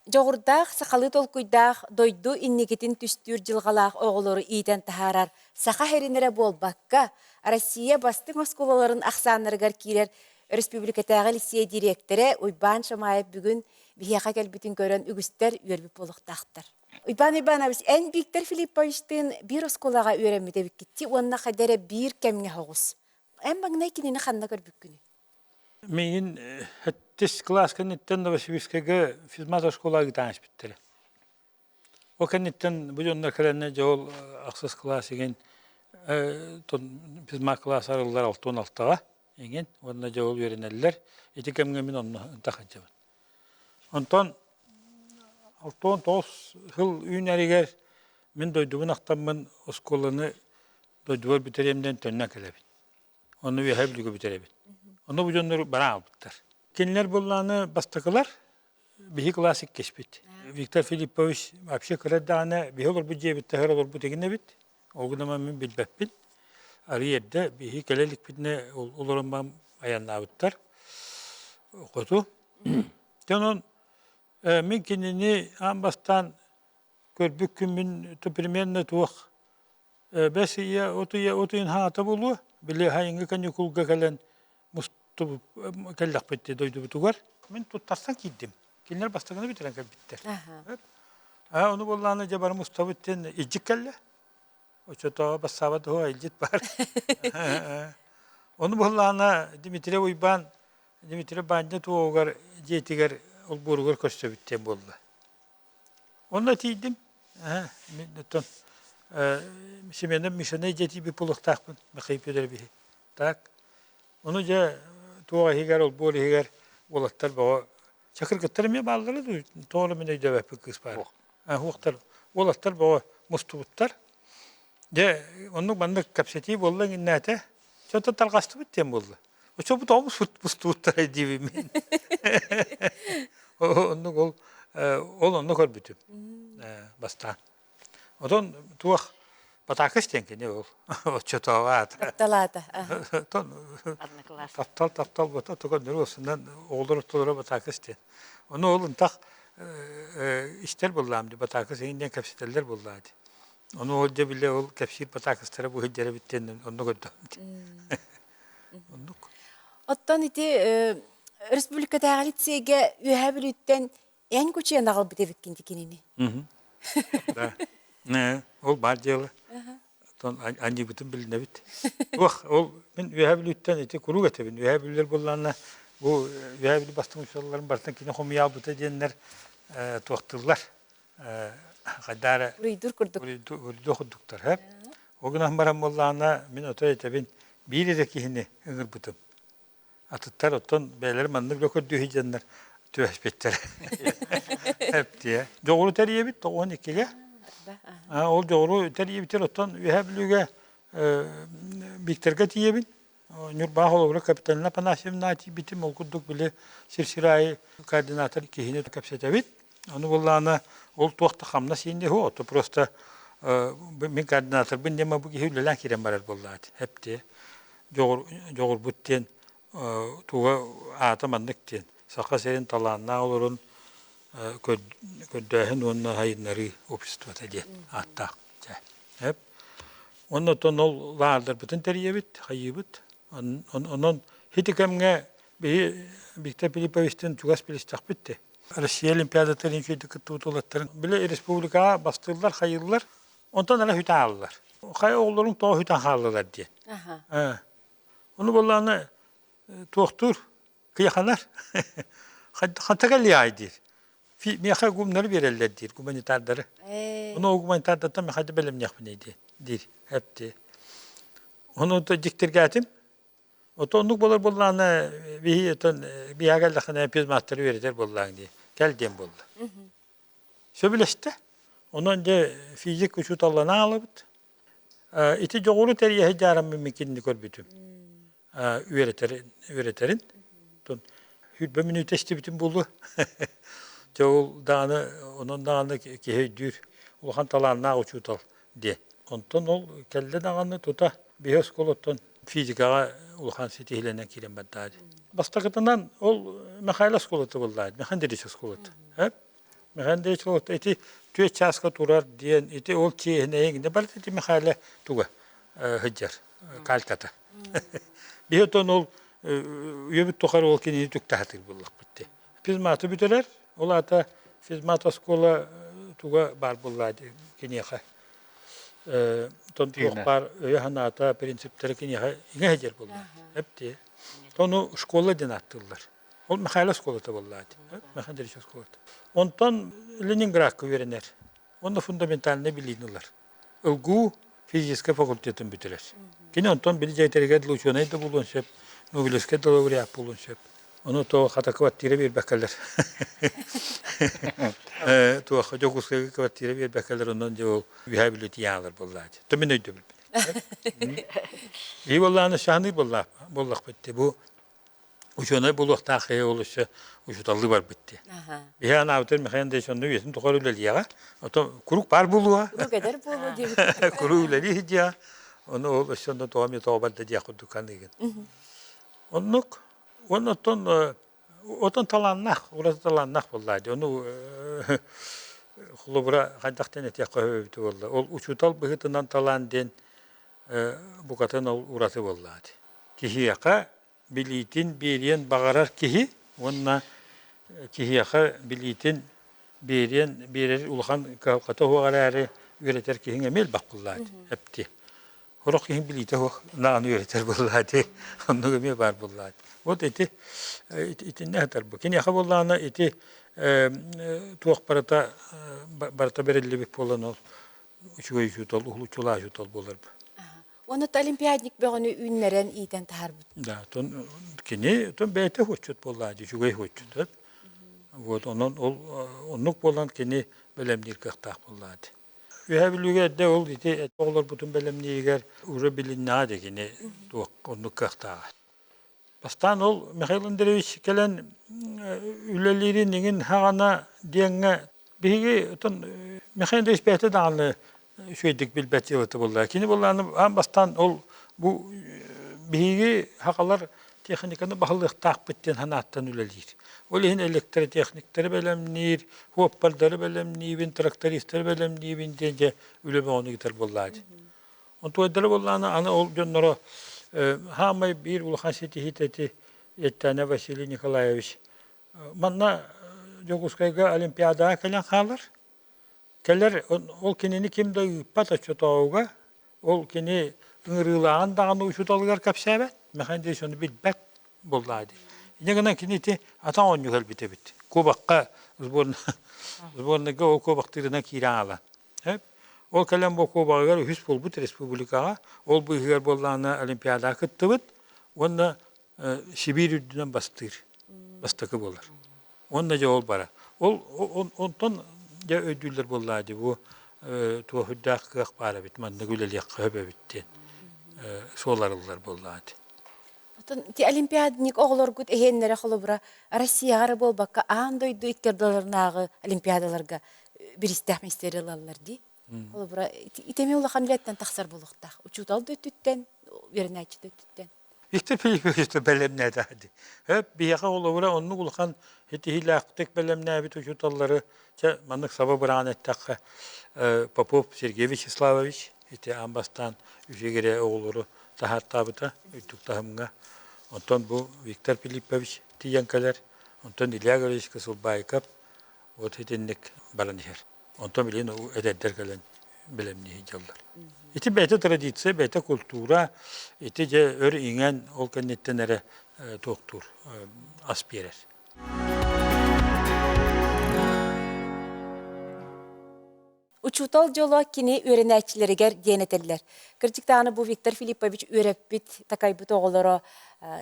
Дьоҕурдаах, сахалыы толкуйдаах, дойду инникитин түстүүр дьылҕалаах оҕолору иитэн таһаарар Саха сирин эрэ буолбакка, Россия бастыҥ оскуолаларын ахсааннарыгар киирэр өрөспүүбүлүкэтээҕи лиссиэй дириэктэрэ Уйбаан Шамаев бүгүн биһиэхэ кэлбитин көрөн үгүстэр үөрбүт буолуохтаахтар. Уйбаан Уйбаанович, эн Виктор Филипповичтыын биир оскуолаҕа үөрэммит эбиккитти уонна хайда эрэ биир кэмҥэ соҕус. Эн маҥнай кинини ханна көрбүккүнүй? Миигин сэттис кылаас кэнниттэн Новосибирскайга физмат оскуолаҕа ыытан испиттэрэ. Ол кэнниттэн бу дьоннор кэлэннэр дьэ ол ахсыс кылаас игин физмат кылаас арыллар 66-ҕа игин уонна дьэ ол үөрэнэллэр. Ити кэмҥэ мин онно ынта сылдьабын. Онтон 69 сыл үүнэригэр мин дойдубун ахтаммын оскуоланы дойдубар бүтэриэм диэн төннөн кэлэбин. Ону үөһэ Бүлүүгэ бүтэрэбит. Ону бу дьоннор баран аҕалбыттар. Кинилэр буоллааны бастакылар, биһи кылаас иккиспит. Виктор Филиппович вообще кыра эрдэҕинэ биһи олорбут дьиэбит таһыгар олорбут игин эбит. Ол гынан мин билбэппин. Арый эрдэ биһи кэлэ иликпитинэ олорон баран айаннаабыттар. Хоту. Дьэ онон мин кинини аан бастаан көрбүт күммүн примерно туох Бэс ыйа, от ыйа, от ыйын хаата буолуо. Били сайыҥҥы каникулга кэлэн мустубут кэллэхпит дии дойдубутугар. Мин туттарсан киирдим. Кинилэр бастакыны бүтэрэн кэлбиттэр. Аа, ону буоллаҕына дьэ бары мустабыт диэн илдьит кэллэ. Оччотооҕу бассаабат дуо илдьит баар. Ону буоллаҕына Дмитрий Уйбаан Дмитрий Баанньа туоҕугар дьиэтигэр олбуоругар көрсөбүт диэн буолла. Онно тиийдим. Мин оттон Семенов Мишаны дьиэтийбит буолуохтаахпын, Михаил Федоровиһы. Так. Ону дьэ Туох иһигэр, олбуор иһигэр уолаттар бөҕө чакыргыттар эмиэ бааллара дуу, тоҕо эрэ мин өйдөөбөппүн кыыс баар. Уохтар, уолаттар бөҕө мустубуттар. Дьэ, оннук маннык кэпсэтии буолла иҥиннээтэ. Чонтон тарҕастыбыт диэн буолла. Оччо тоҕо мустубуттарай диибин мин. Оннук ол ол онно көрбүтүм бастаан. Отон туох Батаакыс диэн кини ол оччотооҕу аата. Таптал аата. Таптал таптал буота туга нөрү оҕолор ортолоро Батаакыс диэн. Ону ол ынтах истэр буоллаам ди Батаакыс иһин диэн кэпсэтэллэр буоллаа ди. Ону ол дьэ бile ол кэпсиир Батаакыстара бу иһдэр эбит диэн онно көрдөм. Оннук. Оттон ити республикатааҕы лицейгэ Үөһээ Бүлүүттэн эн кучуйан аҕалбыт эбиккин ди кинини. Да. Ол баар дьыала. Оттон анньыыбытын билинэбит. Туох ол мин Үөһээ Бүлүүттэн ити куруук этэбин. Үөһээ Бүлүүлэр буоллаҕына бу Үөһээ Бүлүү бастыҥ учууталларын барытын кини хомуйаабыта диэннэр туохтууллар. Хайдаа эрэ Уруйдуур курдук. Уруйдуур курдуктар. Һэ? Ол гынан баран буоллаҕына мин отой этэбин биир эрэ киһини ыҥырбытым. Атыттар оттон бэйэлэрэ маннык да көрдүү сылдьаннар түбэспиттэр. Эптиэ. Дьоҕуру тэрийэбит 92-гэ. Ол дьоҕуру тэрийэбитэр оттон Үөһээ Бүлүүгэ Викторга тиийэбин. Ньурбаа холобура Капиталина Афанасьевна тиийбитим. Ол курдук били сир-сир аайы координатор киһини кэпсэтэбит. Ону буоллаҕына ол туох да хамнас иһин дии ото просто мин координаторбын диэн бу киһи үлэлээн киирэн барар буоллаҕа эптиэ. Дьоҕурбут диэн туга аата маннык диэн Саха сирин талааннаах олорун көрдөөһүн уонна сайыннарыы обществота диэн ааттаах. Эп. Онно оттон ол лааҕырдарбытын тэрийэбит, хайыыбыт. Онон ити кэмҥэ биһи Виктор Филипповичтыын чугас билистэхпит дии. Россия Олимпиадатын үчүгэйдик кыттыбыт уолаттарын били республикаҕа бастыыллар, хайыыллар. Онтон ара хүтэ хааллылар. Хайа оҕолоруҥ тоҕо хүтэн хааллылар диэн. Ону буоллаҕына туохтуур кыйаханар. Ханта кэлиай диир. Миэхэ гумнары биэрэллэр диир, гуманитардары. Ону гуманитардартан миэхэ да бэлэмниэхпиний диир, эпти. Ону дьиктиргээтим. Ото оннук буолар буоллаҕына биһи отон биһиэхэ кэллэххинэ физматтары үөрэтэр буоллааҥ дии. Кэл диэн буолла. Сөбүлэстэ. Онон дьэ физик учууталлана аалабыт. Ити дьоҕуру тэрийэ сылдьаараммын мин кинини көрбүтүм. Үөрэтэрин, үөрэтэрин. Сүүрбэ мүнүүтэ истибитим буолуо. Дьэ ол даҕаны, онон даҕаны киһи өйдүүр улахан талааннаах учуутал диэн. Онтон ол кэллэ даҕаны тута биһи оскуолаттан физикаҕа улахан ситиһиилэнэн киирэн барда. Бастакытынан ол Михаил оскуолата буолла, Михаил Андреевич оскуолата. Михаил Андреевич оскуолата ити түөрт чааска турар диэн ити ол чиэһинэйиҥ да барыта ити Михаила туга сылдьар кальката. Биһи отон ол үйэбит тухары ол кинини түктэһатыыр буоллахпыт дии. Физматы бүтэрэр, ол аата физмат оскуола туга баар буолла киниэхэ. Тон туох баар өйө-санаата, принциптэрэ киниэхэ иҥэ сылдьар буолла. Эптиэ. Тону школа диэн ааттыыллар. Ол Михайло оскуолата буолла Михаил Андреевич оскуолата. Онтон Ленинградка үөрэнэр. Онно фундаментальнай билиини ылар. ылгуу физическэй факультетын бүтэрэр. Кини онтон били дьиэтэригэр дылы учуонай да буолуон сөп, Нобелевскай да лауреат буолуон сөп. Ону то хата квартира биэрбэккэлэр. Туох Дьокуускайга квартира биэрбэккэлэр онон дьэ ол үһээ билетии аалар буоллаати. То мин өйдөбүлбүн. И буоллааны шаһаныыр буоллахпыт бу учуонай буолуохтаах киһи ол өссө учууталлыы барбыт дии. Биһи анаабытын Михаил Андреевич онно үйэтин тухары үлэлиэҕэ. Ото куруук баар буолуоҕа. Куруук эдэр буолуо диэбит. Куруук үлэлии сылдьыаҕа. Ону ол өссө онно тоҕо эмиэ тоҕо барда диэх курдук аныыгын. Оннук. Уонна оттон отон талааннаах, ураты талааннаах буоллаа дии. Ону холобура хайдах диэн этиэххэ сөбүтэ буолла. Ол учуутал быһыытынан талаан диэн букатын ол ураты буоллаа дии. Киһиэхэ билиитин биэриэн баҕарар киһи уонна киһиэхэ билиитин биэриэн биэрэр улахан кыһалҕата суох эрээри үөрэтэр киһиҥ эмиэ элбэх буоллаат эпти. Сорох киһиҥ билиитэ суох нааны үөрэтэр буоллаат оннук эмиэ баар буоллаат. Вот ити итиннэ сытар бу. Киниэхэ буоллаҕына ити туох барыта барыта бэриллибит буолан ол үчүгэй учуутал, уһулуччулаах учуутал буолар. Оны олимпиадник бөҕөнү үүннэрэн иитэн таһаарбыт. Да, тон кини тон бэйэтэ хуоччут буоллаа дии, үчүгэй хуоччут. Вот онон ол оннук буолан кини бэлэмниир кыахтаах буоллаа дии. Үөһээ Бүлүүгэ эрдэ ол ити оҕолорбутун бэлэмнииригэр уже билиннэҕэ дии кини туох оннук кыахтааҕа. Бастаан ол Михаил Андреевич кэлэн үлэлиирин иҥин хаҕана диэҥҥэ биһиги отон Михаил Андреевич бэйэтэ даҕаны үчүгэйдик билбэт дьыалата буолла. Кини буоллаҕына аан бастаан ол бу биһиги сахалар техниканы баһылыахтаахпыт диэн санааттан үлэлиир. Ол иһин электротехниктары бэлэмниир, хуоппардары бэлэмниибин, трактористары бэлэмниибин диэн дьэ үлэ бөҕөнү ыытар буоллаҕа дии. Онтуойдара буоллаҕына аны ол дьонноро хаамай биир улахан ситиһиитэ ити Еттане Василий Николаевич манна Дьокуускайга Олимпиадаҕа кэлэн хаалар. Кэлэр ол кинини ким да ыыппат оччотооҕуга ол кини ыҥырыылааҕын даҕаны учууталыгар кэпсээбэт, Михаил Андреевич ону билбэт буоллаҕа дии. Инньэ гынан кини ити атах оонньуу кэлбит эбит. Кубокка сборныйга ол куобахтыырынан киирэн аҕалан. Ол кэлэн бу куобаҕыгар үһүс буолбут республикаҕа, ол быыһыгар буоллаҕына Олимпиадаҕа кыттыбыт уонна Сибиир үрдүнэн бастыыр, бастакы буолар. Уонна дьэ ол бара. Ол онтон дьэ өйдүүллэр буоллаа дии бу туох үрдээх кыах баар эбит, маннык үлэлиэххэ сөп эбит диэн суол арыллар буоллаҕа дии. Оттон ити олимпиадник оҕолоргут эһиэннэрэ холобура Россияҕа эрэ буолбакка аан дойду икки ардыларынааҕы олимпиадаларга бириистээх миэстэлэри ылаллар дии. Холобура ити эмиэ улахан үлэттэн тахсар буолуохтаах. Учуутал да өттүттэн, үөрэнээччи да өттүттэн. Виктор Филиппович бэлэмнээтэ дии. Хөп биһиэхэ холобура оннук улахан ситиһиилээхтик бэлэмнээбит учууталлары чэ маннык саба быраҕан эттэххэ Попов Сергей Вячеславович ити аан бастаан үчүгэй оҕолору таһаартаабыта үрдүк таһымҥа. Онтон бу Виктор Филиппович тиийэн кэлэр, онтон Илья Гаврильевич Кысылбаайкап вот итинник баран иһэр. Онтон билигин эдэрдэр кэлэн бэлэмнии сылдьаллар. Ити бэйэтэ традиция, бэйэтэ культура, ити дьэ өр иҥэн ол кэнниттэн эрэ туохтуур ас биэрэр. Учуутал дьоло кини үөрэнээччилэригэр диэн этэллэр. Кырдьык даҕаны бу Виктор Филиппович үөрэппит, такайбыт оҕолоро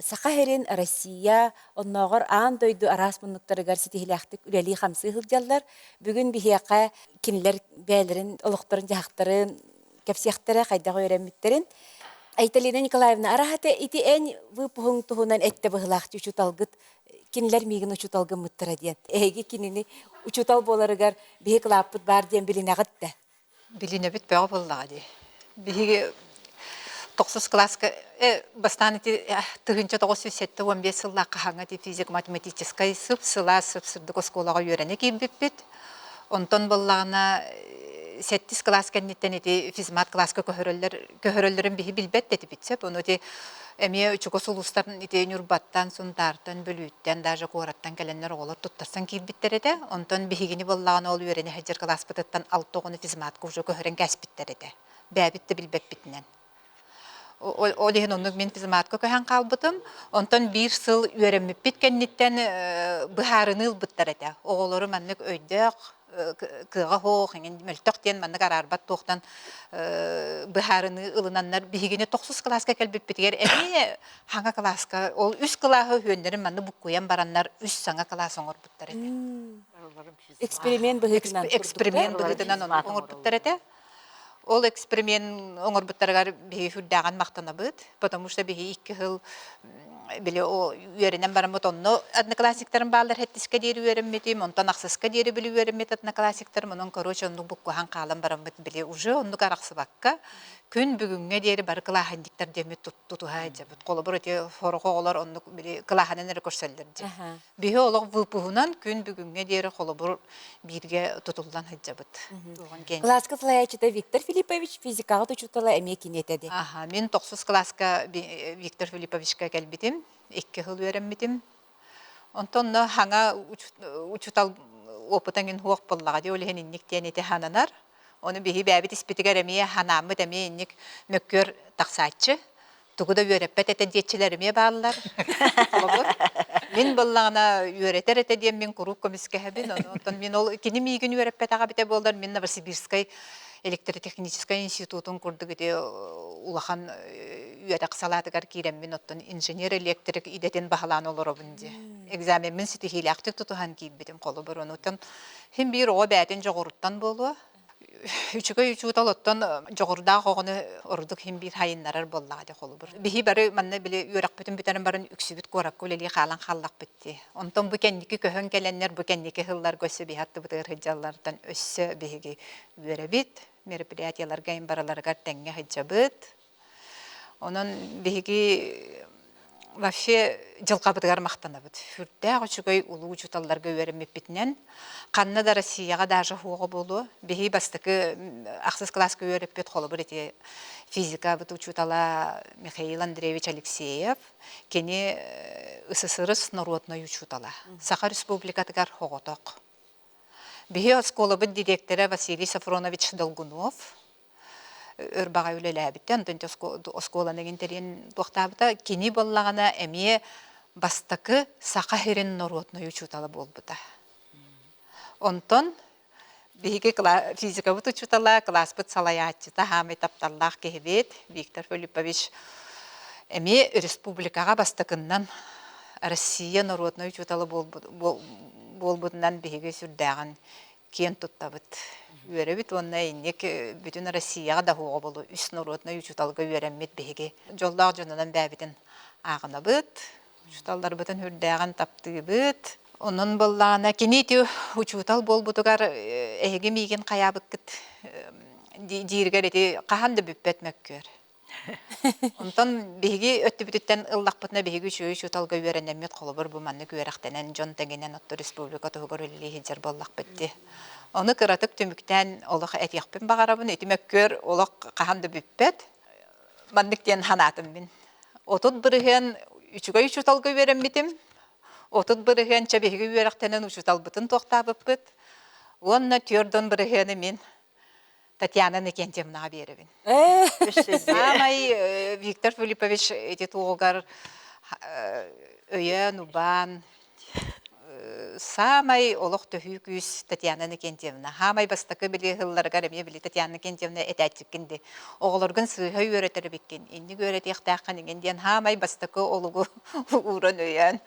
Саха сирин, Россия, оннооҕор аан дойду араас муннуктарыгар ситиһиилээхтик үлэлии-хамсыы сылдьаллар. Бүгүн биһиэхэ кинилэр бэйэлэрин олохторун-дьаһахтарын кэпсиэхтэрэ, хайдах үөрэммиттэрин. Айталина Николаевна, араһата ити эн выпуһуҥ туһунан эттэ быһылаах учууталгыт кинилэр миигин учуутал гыммыттара диэн. Эһиги кинини учуутал буоларыгар биһи кылааппыт баар диэн билинэҕит да? Билинэбит бөҕө буоллаҕа дии. Биһиги тохсус кылааска бастаан ити 1975 сыллаах хаһааҥҥа ити физико-математическай сып-сылаас сып-сырдык оскуолаҕа үөрэнэ киирбиппит. Онтон буоллаҕына сэттис кылаас кэнниттэн ити физмат кылааска көһөрөллөр көһөрөллөрүн биһи билбэт да этибит сөп. Ону ити эмиэ чугас улуустан ити Ньурбаттан, Сунтаартан, Бүлүүттэн, даже куораттан кэлэннэр оҕолор туттарсан киирбиттэр этэ. Онтон биһигини буоллаҕына ол үөрэнэ сылдьар кылааспытыттан алта оҕону физматка уже көһөрөн кээспиттэр этэ. Бээбит да билбэппитинэн. Ол иһин оннук мин физматка көһөн хаалбытым. Онтон биир сыл үөрэммиппит кэнниттэн быһаарыныы ылбыттар этэ. Оҕолору маннык өйдөөх, кыаҕа суох, эҥин мөлтөх диэн маннык араарбат туохтан быһаарыныы ылынаннар биһигини тохсус кылааска кэлбиппитигэр эмиэ хаҥа кылааска ол үс кылааһы үһүөннэрин манна буккуйан бараннар үс саҥа кылаас оҥорбуттар этэ. Эксперимент быһыытынан Эксперимент быһыытынан оҥорбуттар этэ. Ол эксперимент оҥорбуттарыгар биһиги сүрдээҕин махтанабыт, потому что биһиги икки сыл били үөрэнэн бараммыт онно одноклассниктарым бааллар сэттискэ диэри үөрэммитим, онтон ахсыска диэри били үөрэммит одноклассниктарым, онон короче оннук буккуһан хаалан бараммыт били уже оннук арахсыбакка күн бүгүҥҥэ диэри бары кылааһынньыктар диэммит тутуһа сылдьабыт. Холобур ити сорох оҕолор оннук били кылааһынан эрэ көрсөллөр дии. Биһи олох выпуһунан күн бүгүҥҥэ диэри холобур бииргэ тутуллан сылдьабыт. Кылааска салайааччыта Виктор Филиппович физикаҕа учуутала эмиэ кини этэ дии. Аха, мин тохсус кылааска Виктор Филипповичка кэлбитим, икки сыл үөрэммитим. Онтон хаҥа учуутал опыта иҥин суох буоллаҕа дии, ол иһин инник диэн ити хананар. Ону биһи бэйэбит испитигэр эмиэ ханааммыт эмиэ инник мөккүөр тахсааччы. Тугу да үөрэппэт этэ диэччилэр эмиэ бааллар. Холобур, мин буоллаҕына үөрэтэр этэ диэн мин куруук көмүскэһэбин. Онтон мин ол кини миигин үөрэппэтэҕэ эбитэ буоллар, мин Новосибирскай электротехническай институтун курдук ити улахан үөрэх салаатыгар киирэммин оттон инженер-электрик идэтин баһылаан олоробун дии. Экзамеммин ситиһиилээхтик тутуһан киирбитим холобур онутан хин биир оҕо бээтин дьоҕуруттан буолуо. Үчүгэй учуутал оттон дьоҕурдаах оҕону ордук хин биир хайыннарар буоллаҕа дии холобур. Биһи бары манна били үөрэхпитин бүтэрэн баран үксүбүт куоракка үлэлии хаалан хааллахпыт дии. Онтон бу кэнники көһөн кэлэннэр бу кэнники сылларга өссө биһи аттыбытыгар сылдьаллартан өссө биһиги үөрэбит, мероприятиеларга им барыларыгар тэҥҥэ сылдьабыт. Онон биһиги вообще дьылҕабытыгар махтанабыт. Сүрдээх үчүгэй улуу учууталларга үөрэммиппитинэн, ханна да Россияҕа даже суоҕа буолуо. Биһи бастакы ахсыс кылааска үөрэппит холобур ити физикабыт учуутала Михаил Андреевич Алексеев, кини СССР народнай учуутала. Саха Республикатыгар оҕотох. Биһи оскуолабыт дириэктэрэ Василий Софронович Долгунов өр баҕайы үлэлээбитэ, онтон оскуоланы тэрийэн туохтаабыта. Кини буоллаҕына эмиэ бастакы Саха сирин норуотунай учуутала буолбута. Онтон биһиги физикабыт учуутала, кылааспыт салайааччыта, хаамай тапталлаах киһибит Виктор Филиппович эмиэ республикаҕа бастакыннан Россия норуотунай учуутала буолбутунан биһиги сүрдээҕин киэн туттабыт. Үөрэбит уонна инник бүтүн Россияҕа да уоҕа болу үс норуотунай учууталга үөрэммит биһиги дьоллоох дьонунан бэйэбитин ааҕынабыт, учууталларбытын үрдээҕин таптыыбыт. Онон буоллаҕына кини ити учуутал буолбутугар эһиги миигин хайаабыккыт дииригэр ити хаһан да бүппэт мөккүөр. Онтон биһиги өттүбүтүттэн ыллахпытына биһиги үчүгэй учууталга үөрэнэммит холобур бу маннык үөрэхтэнэн дьон тэҥинэн отто республика туһугар үлэлии сылдьар буоллахпыт дии. Ону кыратык түмүктээн олох этиэхпин баҕарабын. Ити мөккүөр олох хаһан да бүппэт. Маннык диэн санаатым мин. 30% үчүгэй учууталга үөрэммитим. 30% чэ биһиги үөрэхтэнэн учууталбытын туохтаабыппыт. Уонна 40 бырыһыаны мин Татьяна Никентьевнаҕа биэрэбин. Саамай Виктор Филиппович ити туоҕугар өйөөн, убаан, саамай олох төһүү күүс Татьяна Никентьевна. Хаамай бастакы били сылларыгар эмиэ били Татьяна Никентьевна этээччиккин ди. Оҕолоргун сыыһа үөрэтэр эбиккин, инник үөрэтиэхтээххин иҥин диэн хаамай бастакы олугу ууран өйөөн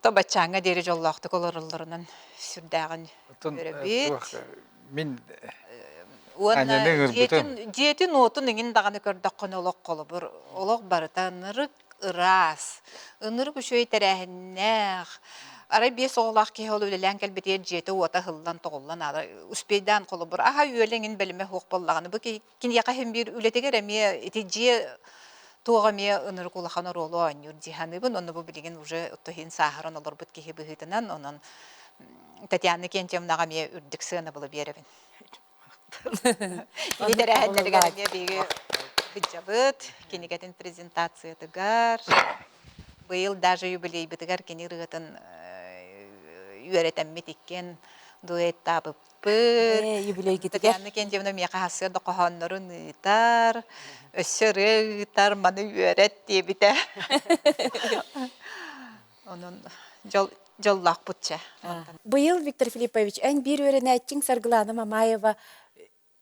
то баччааҥҥа диэри дьоллоохтук олороллорунан сүрдээҕин үөрэбит. Мин Уонна дьиэтин, дьиэтин уотун иҥин даҕаны көрдөххүнэ олох холобур, олох барыта ынырык ыраас, ынырык үчүгэй тэрээһиннээх. Арай биэс оҕолоох киһи ол үлэлээн кэлбитигэр дьиэтэ уота ыһыллан тоҕуллан аара успейдаан холобур аһа үөлэ иҥин бэлэмэ суох буоллаҕына бу киһи киниэхэ иһин биир үлэтигэр эмиэ ити дьиэ туоҕа эмиэ ынырык улахан оруолу оонньуур дии саныыбын. Онно бу билигин уже иһин сааһыран олорбут киһи быһыытынан онон Татьяна Кентьевнаҕа эмиэ үрдүк сыанабылы биэрэбин. Ити тэрээһиннэригэр эмиэ биһиги сылдьабыт кинигэтин презентациятыгар. Быйыл даже юбилейбытыгар кини ырыатын үөрэтэммит иккиэн дуэттаабыппыт. Юбилейгитигэр. Татьяна Кентьевна миэхэ хассыар да хоһооннорун ыытар, өссө ырыа ыытар, маны үөрэт диэбитэ. Онон дьол дьоллоохпут чэ. Быйыл Виктор Филиппович эн биир үөрэнээччиҥ Саргылаана Мамаева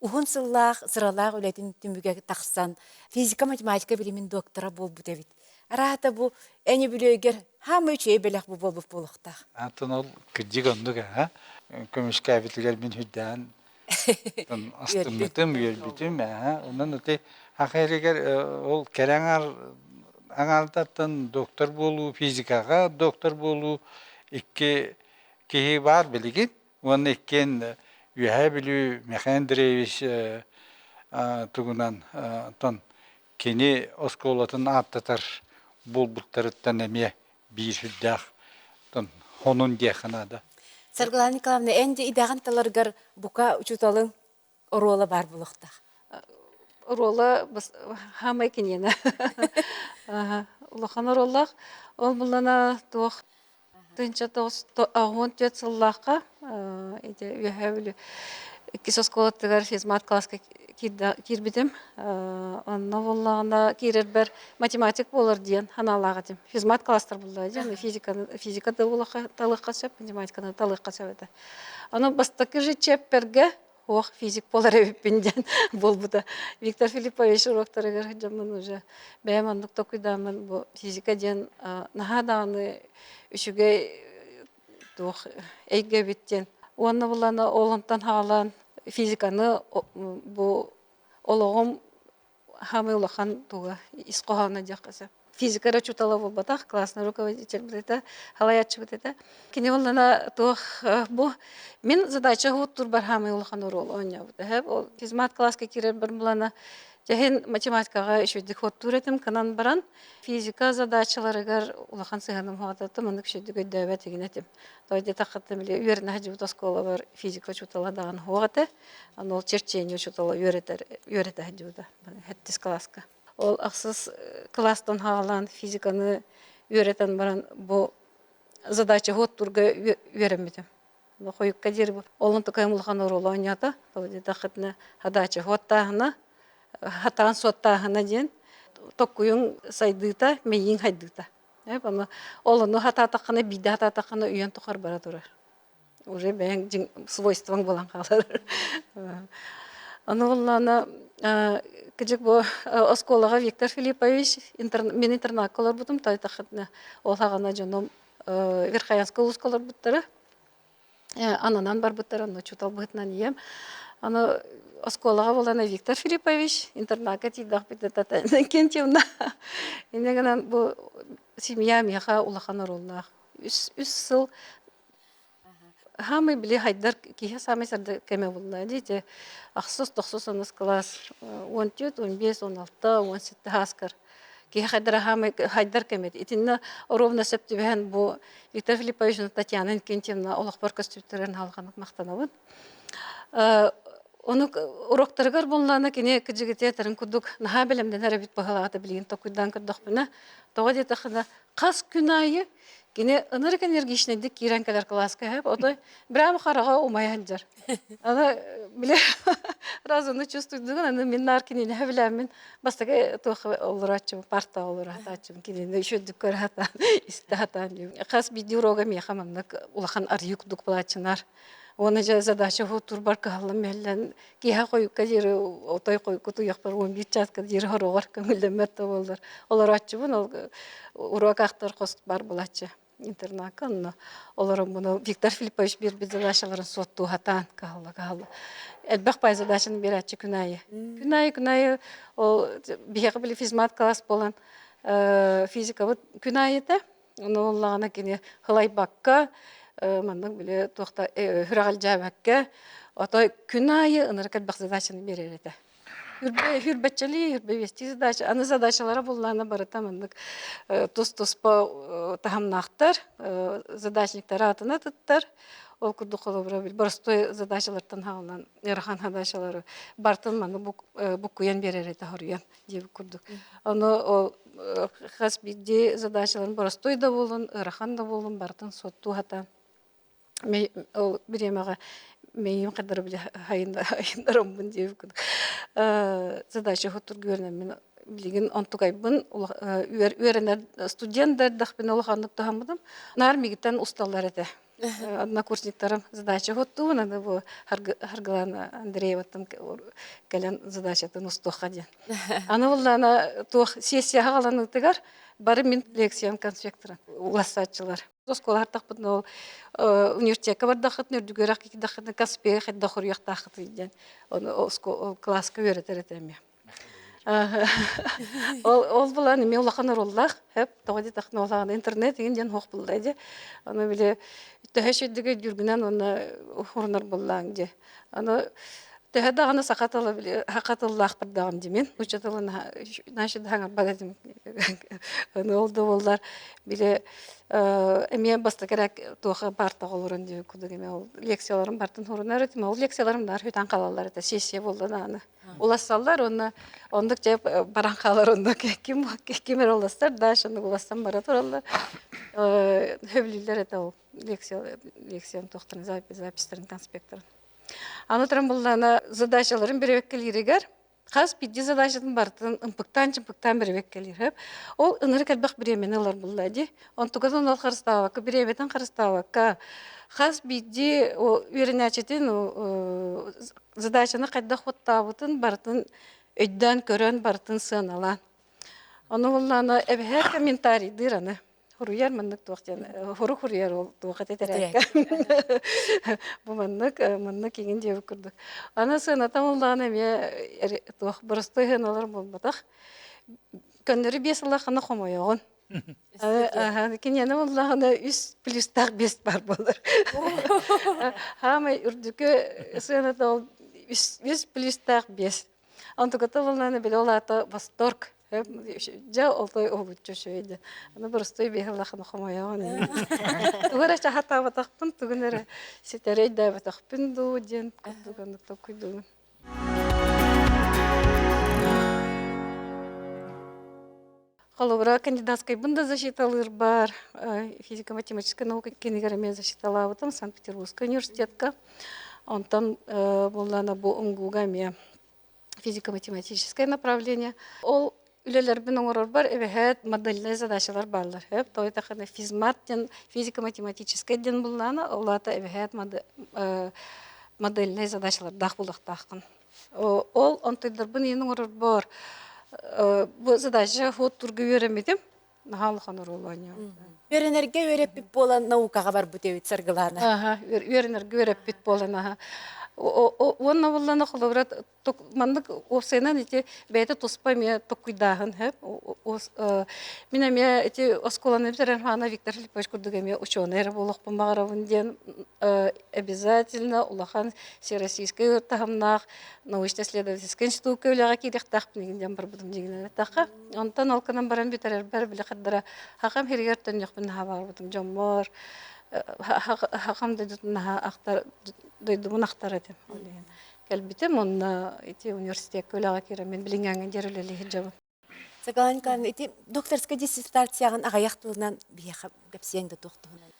уһун сыллаах, сыралаах үлэтин түмүгэ тахсан физика-математика билимин доктора буолбут эбит. Араата бу эн үбүлүөйгэр хаама үчүгэй бэлэх бу буолбут буолуохтаах. Атын ол кырдьык оннук аа көмүскээбитигэр мин үрдээн астыммытым, үөрбүтүм аа онон ити ахырыгар ол кэрэ аҥаар аҥаардартан доктор буолуу физикаҕа доктор буолуу икки киһи баар билигин уонна иккиэн Үөһээ Бүлүү Михаил Андреевич тугунан тон кини оскуолатын ааттатар буолбуттарыттан эмиэ биир сүрдээх хонун диэххэ наада. Саргылана Николаевна, эн дьэ идэҕин таларгар бука учууталыҥ оруола баар буолуохтаах. Оруола хаамай киниэнэ. Улахан оруоллаах. Ол буллана туох 1994 сыллаахха ити Үөһээ Бүлүү иккис оскуолатыгар физмат класска киирбитим. Онно буоллаҕына киирэрбэр математик буолар диэн санаалаах этим. Физмат класстар булла диэн физика талыахха сөп, математиканы талыахха сөп этэ. Ону бастакы же чиэппэргэ. Ох, физик буолар эбиппин диэн буолбута. Виктор Филиппович уруоктарыгар дьоммун уже бэйэм оннук толкуйдааммын бу физика диэн наһаа даҕаны үчүгэй туох эйгэ эбит диэн. Уонна булана ол онтон хаалан физиканы бу олоҕум Хаамай улахан туга ис хоһооно диэххэ сөп. Физика эрэ учуутала буолбатах, классный руководитель этэ, халайааччыбыт этэ. Кини буоллана туох бу мин задача уһуттуурбар хаамай улахан оруол оонньообута. Ол физмат класска киирэрбэр булана дьэһин математикаҕа үчүгдүк хуоттуур этим кынан баран физика задачаларыгар улахан сыһыаным хуотатым, оннук үчүгдүк өйдөөбөт игин этим. Той диэтэххэ били үөрэнэ сылдьыбыт оскуолабар физика учуутала даҕаны суох этэ. Аны ол черчение учуутала үөрэтэр үөрэтэ сылдьыбыта сэттис кылааска. Ол ахсыс кылаастан хаалан физиканы үөрэтэн баран бу задача уоттуурга үөрэммитим. Хойукка диэри ол онтукайым улахан оруолу оонньоото. Тоҕо диэтэххитинэ задача уоттааһына, хатаан суоттааһына диэн токкуйуҥ сайдыыта, мэйииҥ хайдыыта. Аны ол ону хатаатаххына, биирдэ хатаатаххына үйэн тухары бара турар. Уже бэйэҥ дьиҥ свойствоҥ буолан хаалар. Аны буоллаҕына кыдьык бу оскуолаҕа Виктор Филиппович мин интернакка олорбутум, тойтаххытына ол хаҕана дьонум Верхоянскай улууска олорбуттара. Ананан барбыттара, онно учуутал быһыытынан ийэм. Аны оскуолаҕа буолан Виктор Филиппович интернакка тиийдэхпит Татьяна Иннокентьевна. Инньэ гынан бу семья миэхэ улахан оруоллаах. Үс, үс сыл Хаамай били хайдар киһи саамай сырдык кэмэ булла дии ахсыс тохсус онус кылаас 14, 15, 16, 17 ааскар киһи хайдара хаамай хайдар кэмэ итиннэ ровно сөп түбэһэн бу Виктор Филиппович Татьяна Иннокентьевна олохпор көстүбүттэрин халҕанык махтанабын. Ону уроктарыгар буллаана кини кыдьыгытыатарын курдук наһаа бэлэмнэнэр эбит баһылаата билигин токуйдаан көрдөхпүнэ тоҕо диэтэххинэ хас күн аайы Кини ынырык энергичнэйдик киирэн кэлэр кылааска иһэп, отой прямо хараҕа умайа сылдьар. Аны били разумно чувствуйдугун, аны мин наар кинини билэммин бастакы туох олорооччум, парта олороотааччым, кинини үчүгдүк көрө сатаан, истэ сатаан диим. Хас биирдии урога миэхэ маннык улахан арыйыы курдук булааччынар. Уонна дьэ задача уһуттуурбар кыһаллан мэллэн киэһэ хойукка диэри отой хойукку туйахпар 11 чааска диэри хороҕор көҥүллэммэт да буоллар олорооччубун ол уруок аахтар хос бар булааччы интернакка онно олороммун Виктор Филиппович биэрбит задачаларын суоттуу сатаан кыһалла кыһалла элбэх пай задачаны биэрээччи күн аайы күн аайы күн аайы ол биһиэхэ били физмат класс буолан физикабыт күн аайы этэ Ону буоллаҕына кини һылайбакка, маннык били туох да сүрэҕэлдьээбэккэ, отой күн аайы ынырык элбэх задачаны биэрэр этэ. Хүрбэччэлии, хүрбэбиэстии задача. Аны задачалара буллаҕына барыта маннык тус-туспа таһымнаахтар, задачниктары атына туттар. Ол курдук холобура боростуой задачалартан хаалан ыарахан задачалары бартын маны буккуйан биэрэр этэ хоруйан диэбит курдук. Ону ол хас биирдии задачаларын боростуой да буолун, ыарахан да буолун барытын суоттуу сатаан ол бириэмэҕэ мэйиим хардары били хайыннараммын диэбит курдук. Задача хотурга үөрэнэммин билигин онтукайбын үөрэнэр студент да эрдэхпинэ улаханнык туһаммытым. Наар мигиттэн усталлар этэ. Однокурсниктарым задача хоттуун, аны бу Харгылана Андрееваттан кэлэн задачатын устуохха диэн. Аны буллаана туох сессияҕа ыланыытыгар бары мин лекциям конспекторын улассааччылар. Оскуола хартахпытына ол университекка бардаххытына үрдүгүрэх киирдэххитинэ Каспийга хайдах хоруйахтааххытый диэн ону кылааска үөрэтэр этэ эмиэ. Ол ол булан эмиэ улахан оруоллаах хөп тоҕо диэтэххинэ улахан интернет игин диэн суох булла дии. Аны били төһө үчүгдүк өйдүүргүнэн уонна урунар буллааҥ дии. Аны төһө даҕаны саха тыла били саха тыллаахпыт даҕаны дии мин нуучча тылын значит хаҥарбат этим. Аны ол да буоллар били эмиэ бастакы эрэ туоха баартаҕа олорон диэбит курдук эмиэ ол лекцияларым бартын урунар этим. Ол лекцияларым наар хүтэн хаалаллар этэ сессия буолла даҕаны. Улассаллар уонна оннук дьэ баран хаалар оннук ким ким эрэ уластар дальше оннук уластан бара тураллар. Хөбүлүүллэр этэ ол лекция лекциям туохтарын записьтарын конспекторын. Аны туран буллаана задачаларын биребеккелииригэр. Хас биирдии задачатын барытын ымпыктаан-чымпыктаан бэрибэккэлиир. Ол ынырык элбэх бириэмэни ылар буолла дии. Онтукатын ол харыстаабакка, бириэмэтин харыстаабакка, хас биирдии үөрэнээччитин задачаны хайдах хуоттаабытын барытын өйдөөн көрөн, барытын сыаналаан. Ону буоллаҕына эбэһээт комментарийдыыр аны. Хуруйар маннык туох диэн хуру хуруйар ол туох этэ тэрээккэ бу маннык маннык иҥин диэбит курдук. Аны сыаната буоллаҕына эмиэ туох боростуой сыаналар буолбатах. Көннөрү биэс ыллаххына хомойоҕун. Киниэнэ буоллаҕына үс плюстаах биэс баар буолар. Хаамай үрдүкү сыаната ол үс плюстаах биэс. Онтуката буоллаҕына били ол аата восторг. Дьэ олтой уһулуччу үчүгэй диэн. Аны боростуой биэһи ыллаххына хомойоҕун. Тугу эрэ чахатаабатахпын, тугун эрэ ситэри өйдөөбөтөхпүн дуу диэн курдук оннук толкуйдуубун. Холобура, кандидатскайбын да защиталыырбар, физико-математическай наука кинигэр эмиэ защиталаабытым Санкт-Петербургскай университетка. Онтон буоллаана бу УМГУга эмиэ физико-математическое направление. Ол үлэлэрбин оҥорорбор эбэһээт модельнай задачалар бааллар. Хөп, той тахана физмат диэн физико-математическай диэн буллаана, ол аата эбэһээт модельнай задачалардаах булуохтааххын. Ол онтуйдарбын иин оҥорорбор бу задача хуоттурга үөрэммитим. Наһаа улахан оруолу оонньообут. Үөрэнэргэ үөрэппит буолан наукаҕа барбыт эбит Саргылаана. Аха, үөрэнэргэ үөрэппит буолан аха. Уонна буллана холобура маннык уопсайынан ити бэйэтэ туспа эмиэ токкуйдааһын хөп. Мин эмиэ ити оскуоланы бүтэрэн хаана Виктор Филиппович курдук эмиэ учуонай эрэ буолуохпун баҕарабын диэн обязательно улахан всероссийскай таһымнаах научно-исследовательскай институкка үлэҕэ киириэхтээхпин игин диэн барбытым дьиҥинэн эттэххэ. Онтон ол гынан баран бүтэрэрбэр били хардара хахам иһигэр төннүөхпүн наһаа баҕарбытым дьоммор хахам дойдутун наһаа ахтар дойдубун ахтар этим ол иһин кэлбитим онно ити университекка үлэҕэ киирэммин билиҥҥээҥҥэ диэри үлэлии сылдьабын. Сагалан Николаевна, ити докторскай диссертацияҕын аҕыйах тылынан биһиэхэ кэпсиэҥ да туох туһунан?